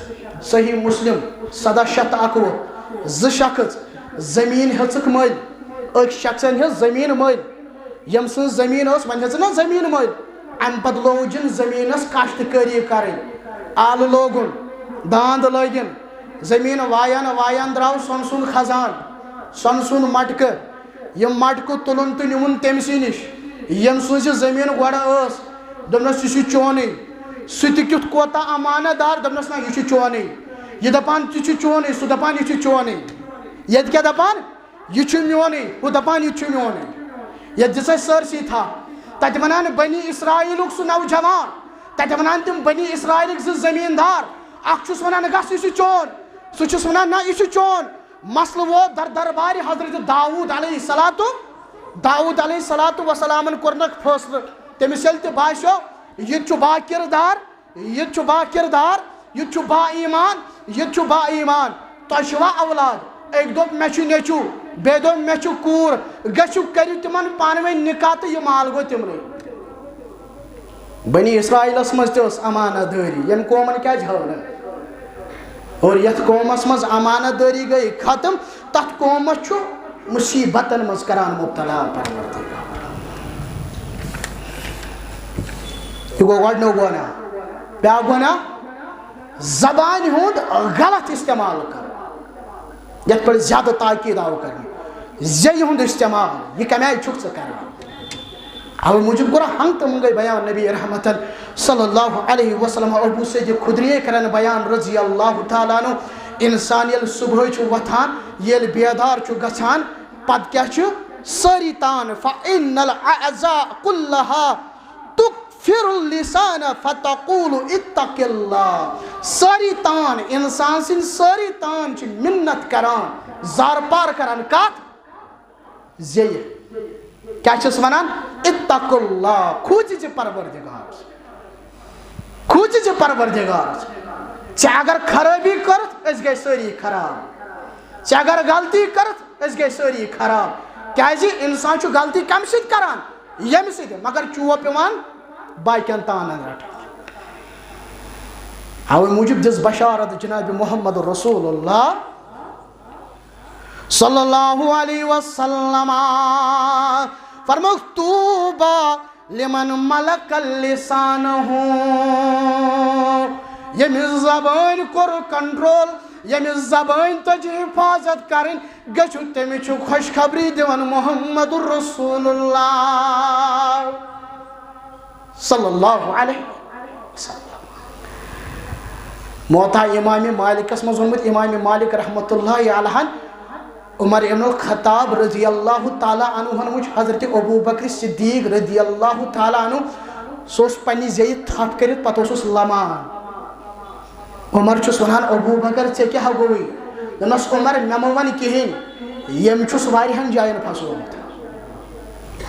صحیح مسلم سداہ شیٚتھ تہٕ اکوُہ، زٕ شخص زمین ہیٚژٕکھ مٔلۍ، أکۍ شخصن ہیٚژ زمین مٔلۍ، ییٚمۍ سٕنٛز زٔمیٖن ٲس، وۄنۍ ہیٚژٕن نا زٔمیٖن مٔلۍ۔ اَمہِ پَتہٕ لوگُن زٔمیٖنَس کاشتکٲری کَرٕنۍ۔ آلہٕ لوگُن، دانٛد لٲگِن، زٔمیٖن وایان وایان درٛاو سۄنہٕ سُنٛد خزان، سۄنہٕ سُنٛد مَٹکہٕ۔ یہِ مَٹکہٕ تُلُن تہٕ نیوٗن تٔمۍ سٕے نِش، ییٚمۍ سٕنٛز یہِ زٔمیٖن گۄڈٕ ٲس۔ دوٚپنَس، "یہِ چھُ چونُے۔" سُہ تہِ کیُتھ کوتاہ امانت دار، دوٚپنَس، "نہ، یہِ چھُ چونُے۔" یہِ دَپان، "یہِ چھُ چونُے"، سُہ دَپان، "یہِ چھُ چونُے۔" ییٚتہِ کیٛاہ دَپان؟ "یہِ چھُ میونُے"، ہُہ دَپان، "یہِ تہِ چھُ میونُے"۔ یَتھ دِژ اَسہِ سٲرسٕے تھپھ۔ تَتہِ وَنان بنی اسرائیلُک سُہ نوجوان، تَتہِ وَنان تِم بنی اسرائیلٕکۍ زٕ زٔمیٖندار، اَکھ چھُس وَنان، "گژھ، یہِ چھُ چون"، سُہ چھُس وَنان، "نہ، یہِ چھُ چون"۔ مسلہٕ ووت در دربارِ حضرت داوود علیہ الصلوۃ۔ داوود علیہ الصلوۃ والسلامن کوٚرنکھ فٲصلہٕ، تٔمِس ییٚلہِ تہِ باسیو، یہِ تہِ چھُ با کردار، یہِ تہِ چھُ با کردار، یہِ تہِ چھُ با ایمان، یہِ تہِ چھُ با ایمان۔ تۄہہِ چھُوا اولاد؟ أکۍ دوٚپ، "مےٚ چھُ نیٚچوٗ"، بیٚیہِ دوٚپ، "مےٚ چھُ کوٗر"، گٔژھِو کٔرِو تِمن پانہٕ ؤنۍ نکاح تہٕ یہِ مال گوٚو تِمنٕے۔ بنی اسرائیلس منٛز تہِ ٲس امانت دٲری، ییٚمہِ قومن کیٛازِ ہٲو نہٕ؟ اور یتھ قومس منٛز امانت دٲری گٔے ختم، تتھ قومس چھُ مصیبتن منٛز کران مبتلا پروردگار۔ یہِ گوٚو گۄڈٕنیُک گۄناہ۔ بیٛاکھ گۄناہ، زبانہِ ہُنٛد غلط استعمال کرُن، یتھ پٮ۪ٹھ زیادٕ تاکید آو کرنہٕ، زیٚیہِ ہُنٛد استعمال۔ یہِ کمہِ آیہِ چھُکھ ژٕ کران؟ اوے موٗجوٗب کوٚر ہنگ تہٕ منگے بیان نبی رحمتن صلی اللہ علیہ وسلم۔ ابو سعید خدری کرن بیان رضی اللہ تعالیٰ عنہ، انسان ییٚلہِ صبحٲے چھُ وۄتھان، ییٚلہِ بیدار چھُ گژھان، پتہٕ کیٛاہ چھُ؟ سٲری تان، فإن الأعضاء كلها تكفر اللسان فتقول اتق الله۔ سٲری تان، انسان سٕنٛدۍ سٲری تان چھِ منت کران، زارپار کران۔ کتھ؟ زیٚیہِ۔ کیٛاہ چھِس وَنان؟ اتق اللہ، کھوٗژِ ژٕ پروردگارس۔ کھوٗژِ ژٕ پروردگارس۔ ژےٚ اگر خرٲبی کٔرٕتھ، أسۍ گٔے سٲری خراب۔ ژےٚ اگر غلطی کٔرٕتھ، أسۍ گٔے سٲری خراب۔ کیازِ؟ انسان چھُ غلطی کمہِ سۭتۍ کران؟ ییٚمہِ سۭتۍ، مگر چوب پٮ۪وان باقین تانن رٹان۔ اوے موٗجوٗب دِژ بشارت جناب محمد رسول اللہ صلی اللہ علیہ وسلم۔ فرمووُکھ، طوبیٰ لمن ملک لسانہ، ییٚمِس زبٲنۍ کوٚر کنٹرول، ییٚمِس زبٲنۍ تٔج حفاظت کرٕنۍ، گٔژھِو تٔمِس چھُ خوشخبری دِوان محمد رسول اللہ صلی اللہ علیہ وسلم۔ موطا امام مالکس منٛز ووٚنمُت، امام مالک رحمتہ اللہ علیہ، عمر ابن الخطاب رضی اللہ تعالیٰ عنہ ہن وٕچھ حضرت ابو بکر صدیق رضی اللہ تعالیٰ عنہ، سُہ اوس پننہِ زیٚیہِ تھپھ کٔرِتھ، پتہٕ اوسُس لمان۔ عمر چھُس ونان، ابو بکر، ژےٚ کیٛاہ گوٚوُے؟ دوٚپنس، عمر، مےٚ مہٕ ون کِہینۍ، ییٚمۍ چھُس واریاہن جاین پھسومُت۔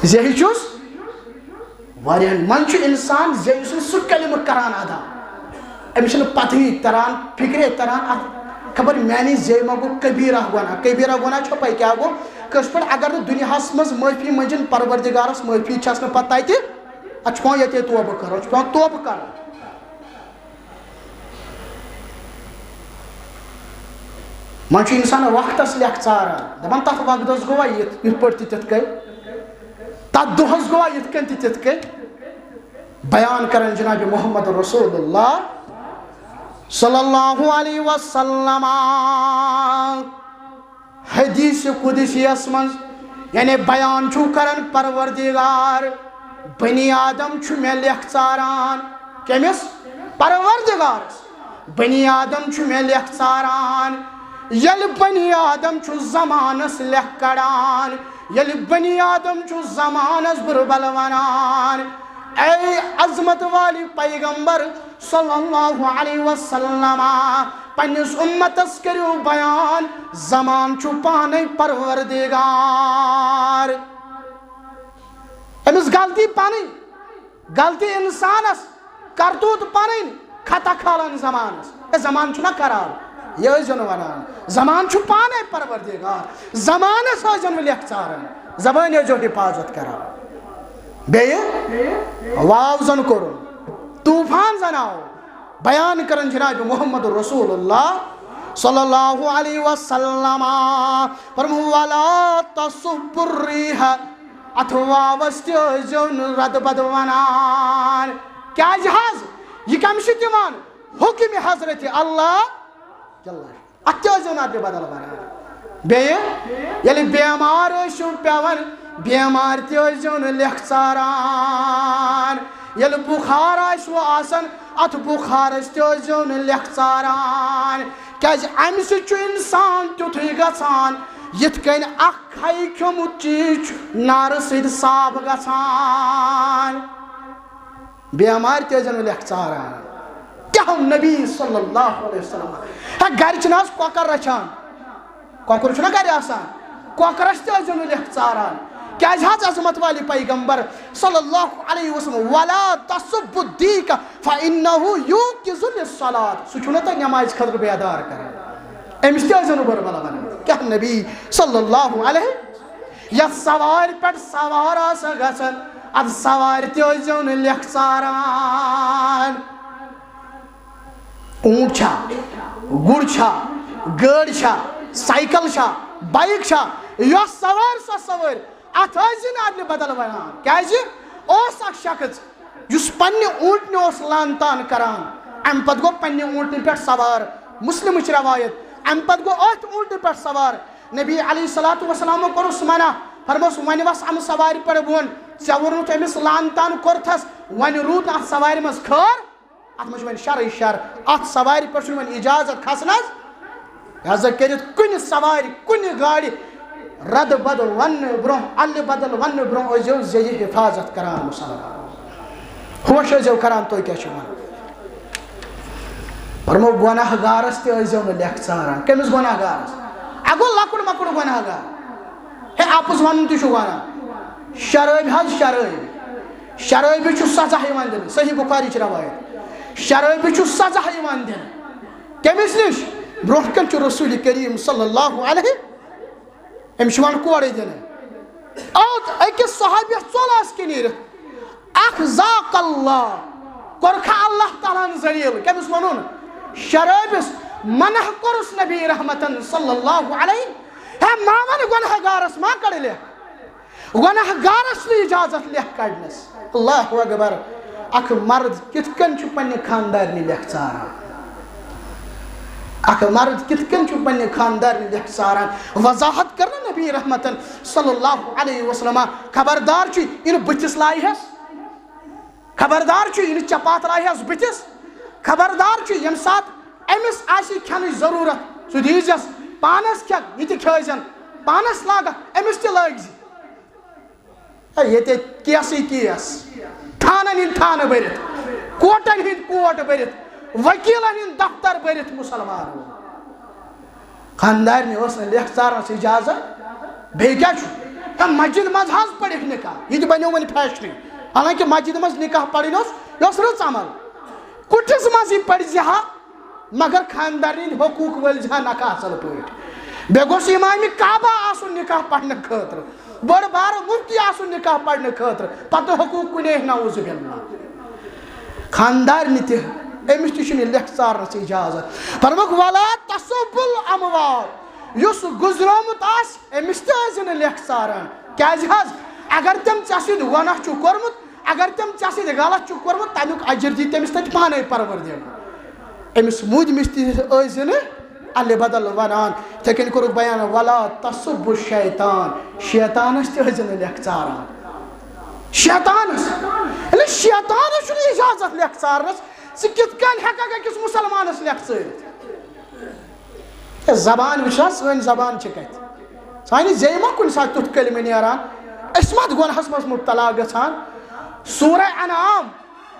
زیٚہہِ چھُس واریاہن۔ منٛزٕ چھُ انسان زیٚہہِ سُنٛد سُہ کلمہٕ کران ادا، أمِس چھُنہٕ پتہٕے تران، فکرے تران اتھ، خبر میانہِ زیٚیہِ ما گوٚو کبیرہ گۄناہ۔ کبیرہ گۄناہ چھو پاے کیٛاہ گوٚو؟ کٲشِر پٲٹھۍ، اگر نہٕ دُنیاہس منٛز معٲفی منٛگِن پروردگارس، معٲفی چھس نہٕ پتہٕ تتہِ، اتھ چھُ پٮ۪وان ییٚتے توبہٕ کرُن، اتھ چھُ پٮ۪وان توبہٕ کرُن۔ وۄنۍ چھُ انسان وقتس لیکھ ژاران، دپان، تتھ وقتس گوٚوا یِتھ، یِتھ پٲٹھۍ تہِ تِتھ کٔنۍ، تتھ دۄہس گوٚوا یِتھ کٔنۍ تہِ تِتھ کٔنۍ۔ بیان کران جناب محمد رسول اللہ صلی اللہ علیہ وسلم۔ حدیث قدسیس منٛز، یعنی بیان چھُ کران پروردگار، بنی آدم چھُ مےٚ لیکھ ژاران۔ کٔمِس؟ پروردگارس۔ بنی آدم چھُ مےٚ لیکھ ژاران۔ ییٚلہِ بنی آدم چھُ زمانس لیکھ کڑان، ییٚلہِ بنی آدم چھُ زمانس بُرٕ بل ونان، اے عظمت والی پیغمبر، صلی اللہ علیہ وسلم، پننِس اُمتس کٔرِو بیان، زمان چھُ پانے پروردگار۔ أمِس غلطی پنٕنۍ، غلطی انسانس، کرتوت پنٕنۍ، خطا کھالان زمانس۔ اے، زمان چھُنہ خراب، یہِ ٲسۍزیو نہٕ ونان۔ زمان چھُ پانے پروردگار، زمانس ٲسۍزیو نہٕ لیکھ ژاران، زبٲنۍ ٲسۍزیو حفاظت کران۔ بیٚیہِ واو زن کوٚرُن، طوفان زن آو، بیان کران جناب محمد رسول اللہ صلی اللہ علیہ وسلم۔ فرمو، ولا تسبوا الريح، اتھ واوس تہِ ٲسۍزیو نہٕ ردٕ بدٕ ونان۔ کیازِ حظ؟ یہِ کمہِ سۭتۍ یِوان؟ حکم حضرت اللہ جل۔ اتھ تہِ ٲسۍزیو نہٕ ادلہِ بدل ونان۔ بیٚیہِ ییٚلہِ بیمار ٲسِو پٮ۪وان، بیمار تہِ ٲسۍزیو نہٕ لیکھ ژاران۔ ییٚلہِ بُخار آسِوٕ آسان، اتھ بُخارس تہِ ٲسۍزیو نہٕ لیکھ ژاران۔ کیازِ امہِ سۭتۍ چھُ انسان تیُتھُے گژھان، یِتھ کٔنۍ اکھ کھیہِ کھیوٚمُت چیٖز چھُ نارٕ سۭتۍ صاف گژھان۔ بیمار تہِ ٲسۍزیو نہٕ لیکھ ژاران۔ کیٛاہ نبی صلی اللہ علیہ وسلم۔ ہے، گرِ چھِنہٕ آز کۄکر رچھان؟ کۄکُر چھُنہ گرِ آسان؟ کۄکرس تہِ ٲسۍزیو نہٕ لیکھ ژاران۔ کیٛازِ حظ عظمت والہِ پیغمبر صلی اللہ علیہ وسلم، ولا تسبوا الديك فإنه يوقظ للصلاة، سُہ چھُنہ تۄہہِ نٮ۪مازِ خٲطرٕ بیدار کران۔ أمِس تہِ ٲسۍزیو نہٕ بُرٕ بلا ونان۔ کیٛاہ نبی صلی اللہ علیہ یتھ سوارِ پٮ۪ٹھ سوار آسان گژھان، اتھ سوارِ تہِ ٲسۍزیو نہٕ لیکھ ژاران۔ اوٗنٹ چھا، گُر چھا، گٲڑۍ چھا، سایکل چھا، بایک چھا، یۄس سوارِ سۄ سوٲرۍ، اتھ ٲسۍزِ نہٕ ادلہِ بدل ونان۔ کیازِ؟ اوس اکھ شخص یُس پننہِ اوٗنٹنہِ اوس لان تان کران، امہِ پتہٕ گوٚو پننہِ اوٗنٹنہِ پٮ۪ٹھ سوار۔ مسلمٕچ روایت، امہِ پتہٕ گوٚو أتھۍ اوٗنٹنہِ پٮ۪ٹھ سوار۔ نبی علیہ الصلوۃ والسلامو کوٚرُس منع، فرموس، "وۄنۍ وس امہِ سوارِ پٮ۪ٹھ بۄن، ژےٚ ووٚنُتھ أمِس لان تان کوٚرتھس، وۄنۍ روٗد نہٕ اتھ سوارِ منٛز خٲر، اتھ منٛز چھُ وۄنۍ شرٕے شر، اتھ سوارِ پٮ۪ٹھ چھُنہٕ وۄنۍ اجازت کھسنس۔" لہذا کٔرِتھ کُنہِ سوارِ، کُنہِ گاڑِ ردٕ بدل وننہٕ برونٛہہ، الہِ بدل وننہٕ برونٛہہ ٲسۍزیو زیٚیہِ حفاظت کران مسلمان۔ ہوش ٲسۍزیو کران تُہۍ کیٛاہ چھِو ونان۔ فرمو گۄناہ گارس تہِ ٲسۍزیو نہٕ لیکھ ژاران۔ کٔمِس گۄناہ گارس؟ اَ گوٚو لۄکُٹ مۄکُٹ گۄناہ گار۔ ہے اَپُز ونُن تہِ چھُ گۄناہ۔ شرٲبۍ حظ شرٲبۍ۔ شرٲبۍ چھُ سزا یِوان دِنہٕ۔ صحیح بخاری چھِ روایت۔ شرٲبۍ چھُ سزا یِوان دِنہٕ۔ کٔمِس نِش؟ برونٛہہ کَنہِ چھُ رسول کریم صلی اللہ علیہ أمِس چھِ یِوان کورے دِنہٕ۔ اوت أکِس صحابیَس ژوٚل آسہِ کہِ نیٖرِتھ، اکھ ذاق اللہ، کوٚرکھا اللہ تعالیٰ ہن ذلیل؟ کٔمِس ووٚنُن؟ شرٲبِس منع کوٚرُس نبی رحمتن صلی اللہ علیہ۔ ہے، ما وَن گۄنہہ گارس ما کڑ لیکھ، گۄنہہ گارس نہٕ اجازت لیکھ کڑنس۔ اللہ اکبر۔ اکھ مرد کِتھ کٔنۍ چھُ پننہِ خاندارنہِ لیکھ ژاران؟ اکھ مرد کِتھ کٔنۍ چھُ پننہِ خاندارنہِ لیکھ ژاران؟ وضاحت کٔر نہٕ نبی رحمتن صلی اللہ علیہ وسلم۔ خبردار چھُ یہِ نہٕ بٕتھِس لایہِ ہس، خبردار چھُ یہِ نہٕ چپاتھ لایہِ ہس بٕتھِس، خبردار چھُ ییٚمہِ ساتہٕ أمِس آسہِ کھٮ۪نٕچ ضروٗرت، سُہ دیٖزٮ۪س، پانس کھٮ۪کھ، یہِ تہِ کھٲوزٮ۪ن، پانس لاگکھ، أمِس تہِ لٲگزِ۔ ہے، ییٚتہِ کیسٕے کیس، تھانن ہٕنٛدۍ تھانہٕ بٔرِتھ، کوٹن ہٕنٛدۍ کوٹ بٔرِتھ، وکیلن ہٕنٛدۍ دفتر بٔرِتھ مُسلمانو۔ خاندارنہِ اوس نہٕ لیکھ ژارنس اجازت۔ بیٚیہِ کیٛاہ چھُ؟ ہے، مسجد منٛز حظ پٔرِکھ نکاح، یہِ تہِ بنیو وۄنۍ فیشنٕے۔ حالانکہ مسجد منٛز نکاح پرٕنۍ اوس، یہِ اوس رٕژ عمل۔ کُٹھِس منٛز یہِ پٔرۍ زِ ہا، مگر خاندارنہِ ہٕنٛدۍ حقوٗق وٲلۍ زِ ہا نکھٕ اصل پٲٹھۍ۔ بیٚیہِ گوٚژھ امام کعبہ آسُن نکاح پرنہٕ خٲطرٕ، بٔڑ بارٕ مفتی آسُن نکاح پرنہٕ خٲطرٕ، پتہٕ حقوٗق کُنے، نعوذ باللہ۔ خاندارنہِ تہِ، أمِس تہِ چھُنہٕ لیکھ ژارنس اجازت۔ فرمووُکھ، ولا تسبوا الاموات، یُس گُزریومُت آسہِ، أمِس تہِ ٲسۍ زِ نہٕ لیکھ ژاران۔ کیازِ حظ؟ اگر تٔمۍ ژےٚ سۭتۍ گۄناہ چھُ کوٚرمُت، اگر تٔمۍ ژےٚ سۭتۍ غلط چھُ کوٚرمُت، تمیُک اجر دی تٔمِس تتہِ پانے پروردگار۔ أمِس موٗدمِس تہِ ٲسۍ زِ نہٕ الہِ بدل ونان۔ یِتھے کٔنۍ کوٚرُکھ بیان، ولا تسبوا الشیطان، شیطانس تہِ ٲسۍ زِ نہٕ لیکھ ژاران۔ شیطانس، ییٚلہِ شیطانس چھُنہٕ اجازت لیکھ ژارنس، ژٕ کِتھ کٔنۍ ہٮ۪ککھ أکِس مُسلمانس لیکھ ژٲرِتھ؟ ہے، زبان وٕچھ حظ، سٲنۍ زبان چھِ کَتہِ؟ سانہِ زیٚیہِ ما کُنہِ ساتہٕ تیُتھ کلمہٕ نیران؟ أسۍ ما تہِ گۄناہَس منٛز مُبتلا گژھان؟ سورہ انعام،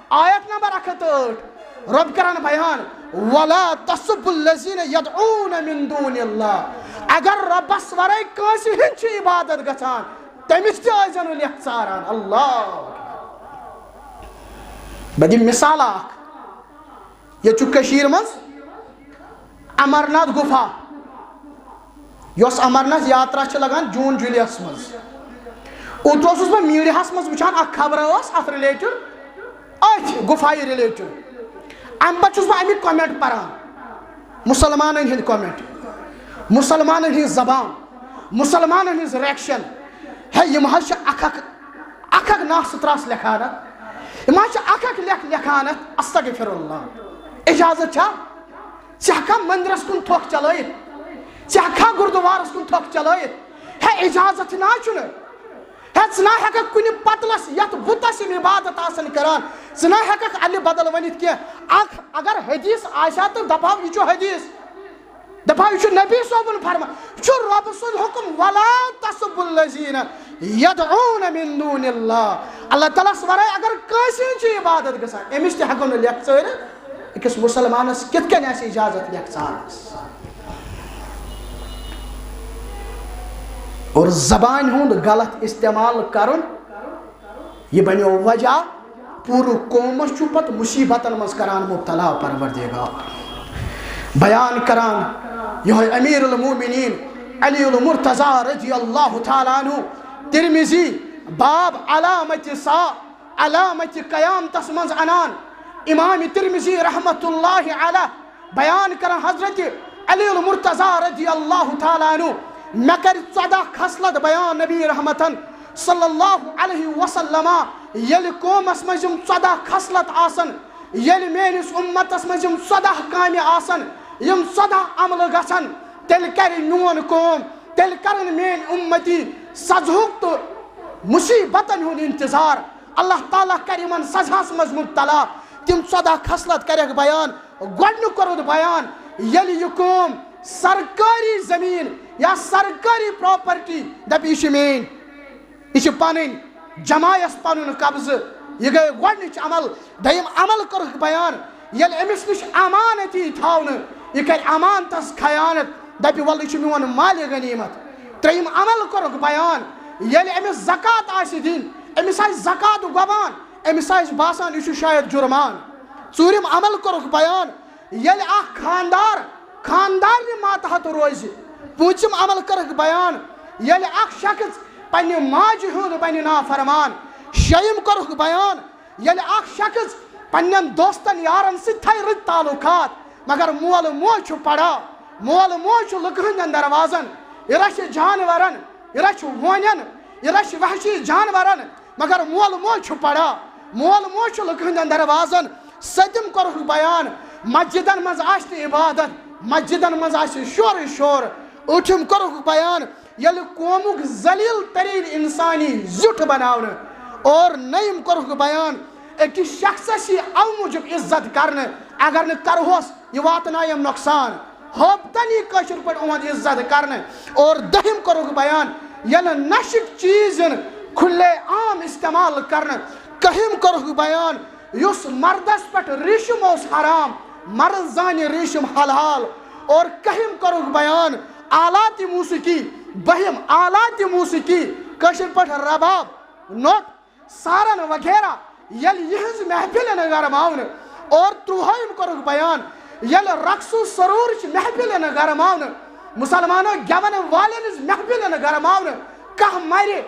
آیت نمبر اکھ ہتھ ٲٹھ، رۄب کران بیان، ولا تسبوا الذین یدعون من دون اللہ۔ اگر رۄبَس ورٲے کٲنٛسہِ ہٕنٛز چھِ عبادت گژھان، تٔمِس تہِ ٲسۍ زیو نہٕ لیکھ ژاران۔ اللہ۔ بہٕ دِمہٕ مثال اکھ۔ ییٚتہِ چھُ کٔشیٖرِ منٛز امرناتھ گُفا، یۄس امرناتھ یاترا چھِ لگان جوٗن جُلیَس منٛز۔ اوترٕ اوسُس بہٕ میٖڈیاہَس منٛز وٕچھان، اکھ خبر ٲس اَتھ related، أتھۍ گُفایہِ related۔ اَمہِ پَتہٕ چھُس بہٕ اَمِکۍ comment پَران، مُسلمانَن ہِنٛدۍ comment، مُسلمانَن ہِنٛز زبان، مُسلمانَن ہِنٛز reaction۔ ہے، یِم حظ چھِ اکھ اکھ، اکھ اکھ ناس تراس لیکھان اتھ۔ یِم حظ چھِ اکھ اکھ لیکھ لیکھان اتھ۔ استغفر اللہ۔ اجازت چھا؟ ژٕ ہیٚکھا مندرس کُن تھۄکھ چلٲیِتھ؟ ژٕ ہیٚکھا گُردُوارس کُن تھۄکھ چلٲیِتھ؟ ہے، اجازت نہ چھُنہٕ۔ ہے، ژٕ نہ ہیٚککھ کُنہِ پتلس یتھ بُتس یِم عبادت آسن کران، ژٕ نہ ہیٚککھ الہِ بدل ؤنِتھ کینٛہہ۔ اکھ اگر حدیث آسہِ ہا تہٕ دپہو، یہِ چھُ حدیث۔ دپان، یہِ چھُ نبی صٲبُن فرمان، یہِ چھُ رۄب سُنٛد حُکُم، ولا تسبوا الذین یدعون من دون اللہ۔ اللہ تعالیٰس ورٲے اگر کٲنٛسہِ ہٕنٛز چھِ عبادت گژھان، أمِس تہِ ہٮ۪کو نہٕ لیکھ ژٲرِتھ۔ أکِس مُسلمانس کِتھ کٔنۍ آسہِ اجازت لیکھ ژارنس؟ اور زبانہِ ہُنٛد غلط استعمال کرُن، یہِ بنیو وجہ، پوٗرٕ قومس چھُ پتہٕ مُصیبتن منٛز کران مُبتلا پروردگار۔ بیان کران یِہوٚے امیر المومنین علی المرتضی رضی اللہ تعالیٰ عنہ، ترمذی، باب علامت سا، علامت قیامتس منٛز انان۔ امام ترمذی رحمت اللہ علیہ بیان کران حضرت علی المرتضی رضی اللہ تعالیٰ عنہ، مےٚ کَرِ ژۄداہ خصلت بیان نبی رحمتن صلی اللہ علیہ وسلم۔ ییٚلہِ قومس منٛز یِم ژۄداہ خصلت آسن، ییٚلہِ میٲنِس اُمتس منٛز یِم ژۄداہ کامہِ آسن، یِم ژۄداہ عملہٕ گژھن، تیٚلہِ کَرِ میون قوم، تیٚلہِ کَرن میٲنۍ اُمتی سزہُک تہٕ مُصیبتن ہُنٛد انتظار۔ اللہ تعالیٰ کَرِ یِمن سزہس منٛز مُبتلا۔ تِم ژۄداہ خصلت کَرٮ۪کھ بیان۔ گۄڈٕنیُک کوٚرُتھ بیان، ییٚلہِ یہِ قوم سرکٲری زٔمیٖن یا سرکٲری property دَپہِ، یہِ چھِ میٛٲنۍ، یہِ چھِ پَنٕنۍ، جمایَس پَنُن قبضہٕ، یہِ گٔے گۄڈٕنِچ عمل۔ دوٚیِم عمل کوٚرُکھ بیان، ییٚلہِ أمِس نِش امانتی تھاونہٕ، یہِ کَرِ امانتَس خیانت، دَپہِ، وَلہٕ، یہِ چھُ میون مالِ غنیٖمت۔ ترٛیٚیِم عمل کوٚرُکھ بیان، ییٚلہِ أمِس زکوٰۃ آسہِ دِنۍ، أمِس آسہِ زکوٰۃ گۄبان، أمِس آسہِ باسان، یہِ چھُ شاید جُرمان۔ ژوٗرِم عمل کوٚرُکھ بیان، ییٚلہِ اکھ خاندار خاندارنہِ ماتحت روزِ۔ پوٗنٛژِم عمل کٔرٕکھ بیان، ییٚلہِ اکھ شخص پننہِ ماجہِ ہُنٛد بنہِ نافرمان، شیٚیِم کوٚرُکھ بیان، ییٚلہِ اکھ شخص پننٮ۪ن دوستن یارن سۭتۍ تھایہِ رٕتۍ تعلقات، مگر مول موج چھُ پڑا، مول موج چھُ لُکہٕ ہٕنٛدٮ۪ن دروازن، یہِ رچھِ جانورن، یہِ رچھِ ہونٮ۪ن، یہِ رچھِ وحشی جانورن، مگر مول موج چھُ پڑا، مول موج چھُ لُکہٕ ہٕنٛدٮ۪ن دروازن۔ سٔتِم کوٚرُکھ بیان، مسجدن منٛز آسہِ نہٕ عبادت، مسجدن منٛز آسہِ شورٕے شور۔ ٲٹھِم کوٚرُکھ بیان، ییٚلہِ قومُک ذلیل تریٖن انسانی زیُٹھ بناونہٕ۔ اور نٔیِم کوٚرُکھ بیان، أکِس شخصس یی اَمہِ موٗجوٗب عزت کرنہٕ، اگر نہٕ کرہوس، یہِ واتنایم نۄقصان۔ ہوبتن یی کٲشِر پٲٹھۍ اُہُنٛد عزت کرنہٕ۔ اور دٔہِم کوٚرُکھ بیان، ییٚلہِ نشٕکۍ چیٖز یِن کھُلے عام استعمال کرنہٕ۔ کٔہِم کوٚرُکھ بیان، یُس مردس پٮ۪ٹھ ریٖشم اوس حرام، مرد زانہِ ریٖشم حلال۔ اور کٔہِم کوٚرُکھ بیان، آلات موسیقی۔ بٔہِم، آلات موسیقی، کٲشِر پٲٹھۍ رباب، نوٚٹ، سارن وغیرہ، ییٚلہِ یِہٕنٛز محفل یِنہٕ گرماونہٕ۔ اور ترٛوہٲیِم کوٚرُکھ بیان، ییٚلہِ رقص و سرورٕچ محفل یِنہٕ گرماونہٕ، مُسلمانو، گٮ۪ونہٕ والٮ۪ن ہٕنٛز محفل یِنہٕ گرماونہٕ۔ کانٛہہ مرِ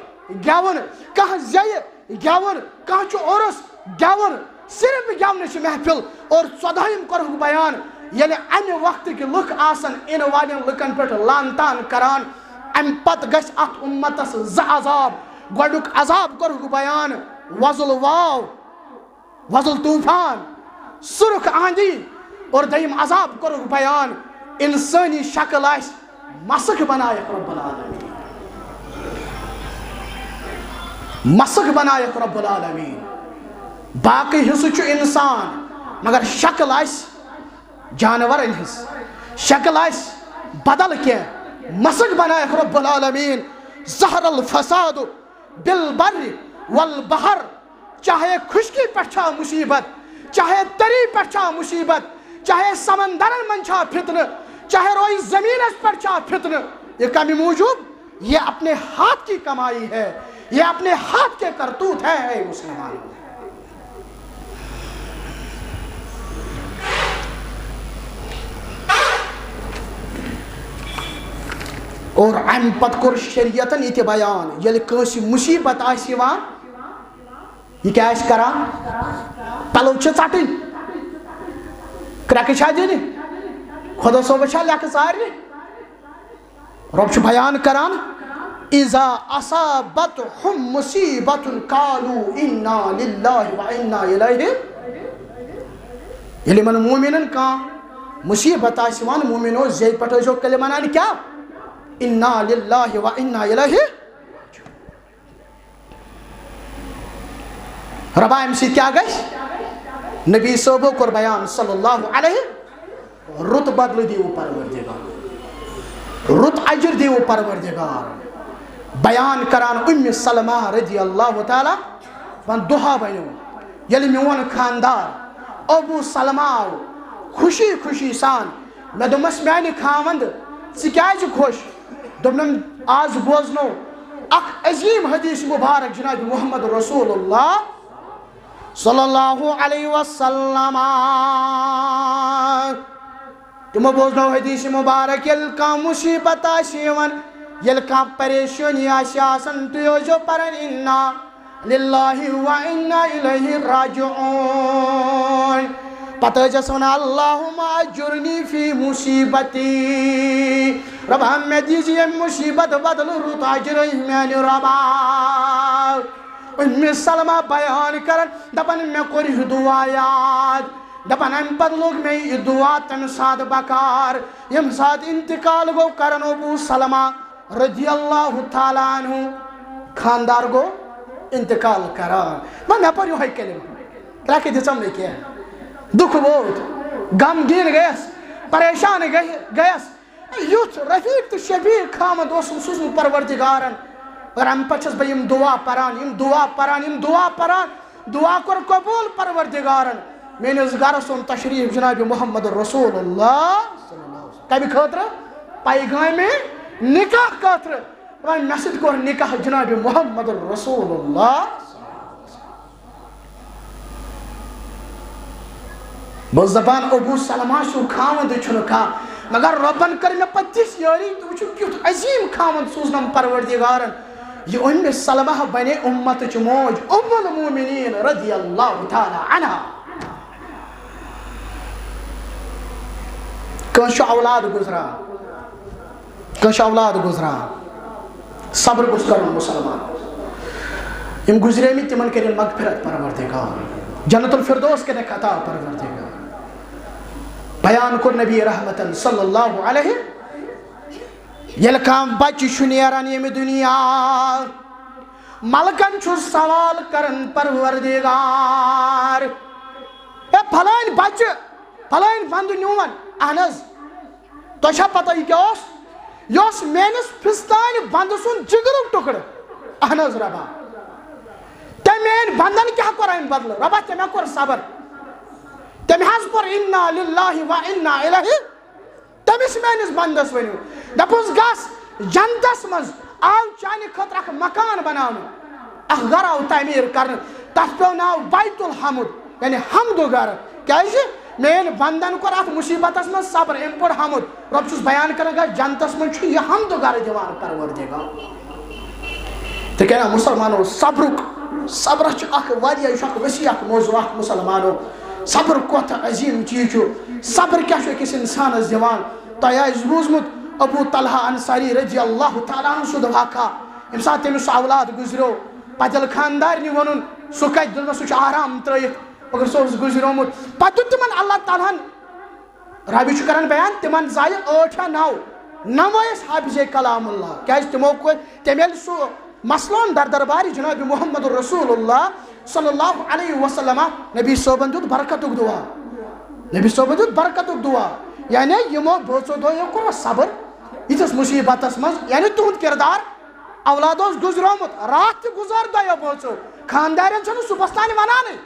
گٮ۪وُن، کانٛہہ زیٚیہِ گٮ۪وُن، کانٛہہ چھُ عُرُس گٮ۪وُن، صرف گٮ۪ونٕچ محفل۔ اور ژۄدہٲیِم کوٚرُکھ بیان، ییٚلہِ امہِ وقتٕکۍ لُکھ آسن یِنہٕ والٮ۪ن لُکن پٮ۪ٹھ لعنتان کران، امہِ پتہٕ گژھِ اتھ اُمتس زٕ عذاب۔ گۄڈنیُک عذاب کوٚرُکھ بیان، وۄزُل واو، وۄزُل طوفان، سُرخ آندھی، اور دوٚیِم عذاب کوٚرُکھ بیان، انسٲنی شکل آسہِ مسخ بنایکھ رب العالمین۔ مسخ بنایکھ رب العالمین۔ باقٕے حصہٕ چھُ انسان، مگر شکل آسہِ جانورن ہٕنٛز، شکل آسہِ بدل کینٛہہ۔ مسخ بنایکھ رب العالمین۔ ظہر الفساد بالبر والبحر۔ چاہے خشکی پٮ۪ٹھ چھا مصیبت، چاہے تری پٮ۪ٹھ چھا مصیبت، چاہے سمندرن منٛز چھا فتنہٕ، چاہے روی زمینس پٮ۪ٹھ چھا فتنہٕ، یہ کمہِ موٗجوٗب؟ یہ اپنے ہاتھ کی کمائی ہے، یہ اپنے ہاتھ کے کرتوت ہے، اے مسلمانو۔ اور امہِ پتہٕ کوٚر شریعتن یہِ تہِ بیان، ییٚلہِ کٲنٛسہِ مصیبت آسہِ یِوان، یہِ کیٛاہ آسہِ کران؟ پلو چھِ ژٹٕنۍ، کرٛٮ۪کہٕ چھا دِنہِ، خۄدا صٲبس چھا لیٚکھٕ ژارنہِ؟ رۄب چھُ بیان کران، "اذا اصابتهم مصیبة قالوا انا للہ و انا الیہ"۔ ییٚلہِ یِمن مومنن کانٛہہ مصیبت آسہِ یِوان، مومنو زیٚیہِ پٮ۪ٹھ ٲسۍزیو کلمہ انان کیٛاہ؟ "انا للہ و انا الیہ"۔ ربا، امہِ سۭتۍ کیٛاہ گژھِ؟ نبی صٲبو کوٚر بیان صلی اللہ علیہ، رُت بدلہٕ دیٖوٕ پروردگار، رُت اجر دیٖوٕ پروردگار۔ بیان کران ام سلمہ رضی اللہ تعالیٰ، ون دۄہا بنیو، ییٚلہِ میون خاندار ابو سلمہ آو خوشی خوشی سان، مےٚ دوٚپمس، "میانہِ خاوند، ژٕ کیٛازِ خۄش؟" دوٚپنم، "آز بوزنو اکھ عظیم حدیث مبارک جناب محمد رسول اللہ صلی اللہ علیہ وسلم۔" تِمو بوزنو حدیث مبارک، ییٚلہِ کانٛہہ مصیبت آسہِ یِوان، ییٚلہِ کانٛہہ پریشٲنی آسہِ آسان، تُہۍ ٲسۍزیو پران، "انا للہ و انا الیہ راجعون۔" پتہٕ ٲسۍزٮ۪س ونان، "اللہم اجرنی فی مصیبتی۔" رۄبا، مےٚ دیٖزِ ییٚمہِ مصیبت بدلہٕ رُت اجر، میانہِ رۄبا۔ ام سلمہ بیان کران، دپان، مےٚ کوٚر یہِ دعا یاد۔ دپان، امہِ پتہٕ لوٚگ مےٚ یہِ دعا تمہِ ساتہٕ بکار، ییٚمہِ ساتہٕ انتقال گوٚو کران ابو سلمہ رضی اللہ تعالیٰ عنہ۔ خاندار گوٚو انتقال کران۔ مگر مےٚ پوٚر یِہوٚے کلمہٕ۔ کرٛٮ۪کہٕ دِژم نہٕ کینٛہہ۔ دُکھ ووت، غمگیٖن گٔیَس، پریشان گٔے-، گٔیَس۔ یُتھ رفیق تہٕ شفیق خامد اوسُم سوٗزمُت پروردگارن۔ مگر امہِ پتہٕ چھَس بہٕ یِم دعا پران، یِم دعا پران، یِم دعا پران۔ دعا کوٚر قبول پروردگارن۔ میٲنِس گرس اوٚن تشریف جناب محمد رسول اللہ۔ کمہِ خٲطرٕ؟ پیغامِ نکاح خٲطرٕ۔ وۄنۍ مےٚ سۭتۍ کوٚر نکاح جناب محمد رسول اللہ۔ بہٕ ٲسٕس دَپان، ابو سلمہ سُنٛد خاوند چھُنہٕ کانٛہہ، مگر رۄبن کٔر مےٚ پتہٕ تِژھ یٲری، تہٕ وٕچھِو کیُتھ عظیٖم خاوند سوٗزنم پروردگارن۔ یہِ اُمہِ سلمہ بنے اُمتٕچ موج، ام المومنین رضی اللہ تعالیٰ عنہا۔ کٲنٛسہِ چھُ اولاد گُزران، کٲنٛسہِ چھُ اولاد گُزران، صبر گوٚژھ کرُن مُسلمان۔ یِم گُزریمٕتۍ، تِمن کٔرِن مغفرت پروردگار، جنت الفردوس کٔرِکھ عطا پروردگار۔ بیان کوٚر نبی رحمتن صلی اللہ علیہ، ییٚلہِ کانٛہہ بچہِ چھُ نیران ییٚمہِ دُنیا، ملکن چھُ سوال کران، پروردگار، اے پھلٲنۍ بچہِ، پھلٲنۍ بندٕ نیون، اہن حظ، تۄہہِ چھا پتہ یہِ کیٛاہ اوس؟ یہِ اوس میٲنِس پھستانہِ بندٕ سُنٛد جگرُک ٹُکڑٕ۔ اہن حظ رۄبا، تٔمۍ میٲنۍ بندن کیٛاہ کوٚر امہِ بدلہٕ؟ رۄبا، تٔمۍ ہا کوٚر صبر، تٔمۍ حظ پوٚر انا للہ و انا الیہ، تٔمِس میٲنِس بندس ؤنِو، دپُس، گژھ جنتس منٛز، آو چانہِ خٲطرٕ اکھ مکان بناونہٕ، اکھ گرٕ آو تعمیٖر کرنہٕ، تتھ پیوٚو ناو بیت الحمد، یعنی حمد گرٕ۔ کیازِ؟ میٲنۍ بندن کوٚر اتھ مصیبتس منٛز صبر، أمۍ پوٚر حمد۔ رۄب چھُس بیان کران، گژھ جنتس منٛز چھُ یہِ حمد گرٕ دِوان پروردگار۔ تِکیٛازِ مسلمانو، صبرُک، صبرس چھُ اکھ واریاہ، یہِ چھُ اکھ وسیع اکھ موضوع اکھ مسلمانو۔ صبر کوتاہ عظیٖم چیٖز چھُ، صبر کیٛاہ چھُ أکِس انسانس دِوان؟ تۄہہِ آسہِ بوٗزمُت ابو طلحہ انصاری رضی اللہ تعالیٰ عنہ سُنٛد واقعہ، ییٚمہِ ساتہٕ تٔمِس سُہ اولاد گُزریو، پتہٕ ییٚلہِ خاندارنہِ ووٚنُن، سُہ کتہِ؟ دوٚپنس، سُہ چھُ آرام ترٲیِتھ، مگر سُہ اوس گُزریومُت۔ پتہٕ دیُت تِمن اللہ تعالیٰ ہن، راوی چھُ کران بیان، تِمن زایہِ ٲٹھ یا نو، نوے ٲسۍ حافظ کلام اللہ۔ کیازِ؟ تِمو کوٚر، تٔمۍ ییٚلہِ سُہ مسلون در دربارِ جناب محمد رسول اللہ صلی اللہ علیہ وسلم، نبی صٲبن دیُت برکتُک دعا، نبی صٲبن دیُت برکتُک دعا، یعنی یِمو بٲژو دۄیو کوٚر صبر یِتھِس مصیبتس منٛز، یعنی تُہُنٛد کردار، اولاد اوس گُزریومُت، راتھ تہِ گُزار دۄیو بٲژو، خاندارٮ۪ن چھُنہٕ صُبحس تانۍ ونانٕے۔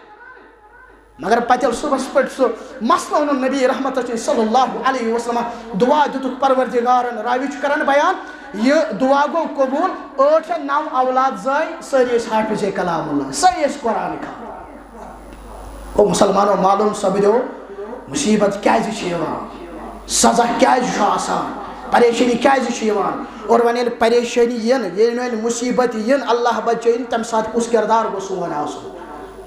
مگر پتہٕ ییٚلہِ صُبحس پٮ۪ٹھ سُہ مسلہٕ اوٚنُن نبی رحمت صلی اللہ علیہ وسلم، دعا دِتُکھ پروردگارن، راوی چھُ کران بیان، یہِ دعا گوٚو قبوٗل، ٲٹھ یا نو اولاد زاے، سٲری ٲسۍ حافظ کلام اللہ، سٲری ٲسۍ قرآن خان۔ او مسلمانو، معلوم سپدیو مصیبت کیازِ چھِ یِوان، سزا کیازِ چھُ آسان، پریشٲنی کیازِ چھِ یِوان، اور وۄنۍ ییٚلہِ پریشٲنی یِن، ییٚلہِ وۄنۍ مصیبت یِن، اللہ بچٲیِن، تمہِ ساتہٕ کُس کردار گوٚو سون آسُن؟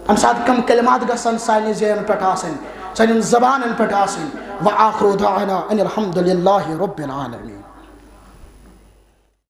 تمہِ ساتہٕ کم کلمات گژھن سانہِ ذہن پٮ۪ٹھ آسٕنۍ، سانٮ۪ن زبانن پٮ۪ٹھ آسٕنۍ؟ وآخر دعوانا ان الحمد للہ رب العالمین۔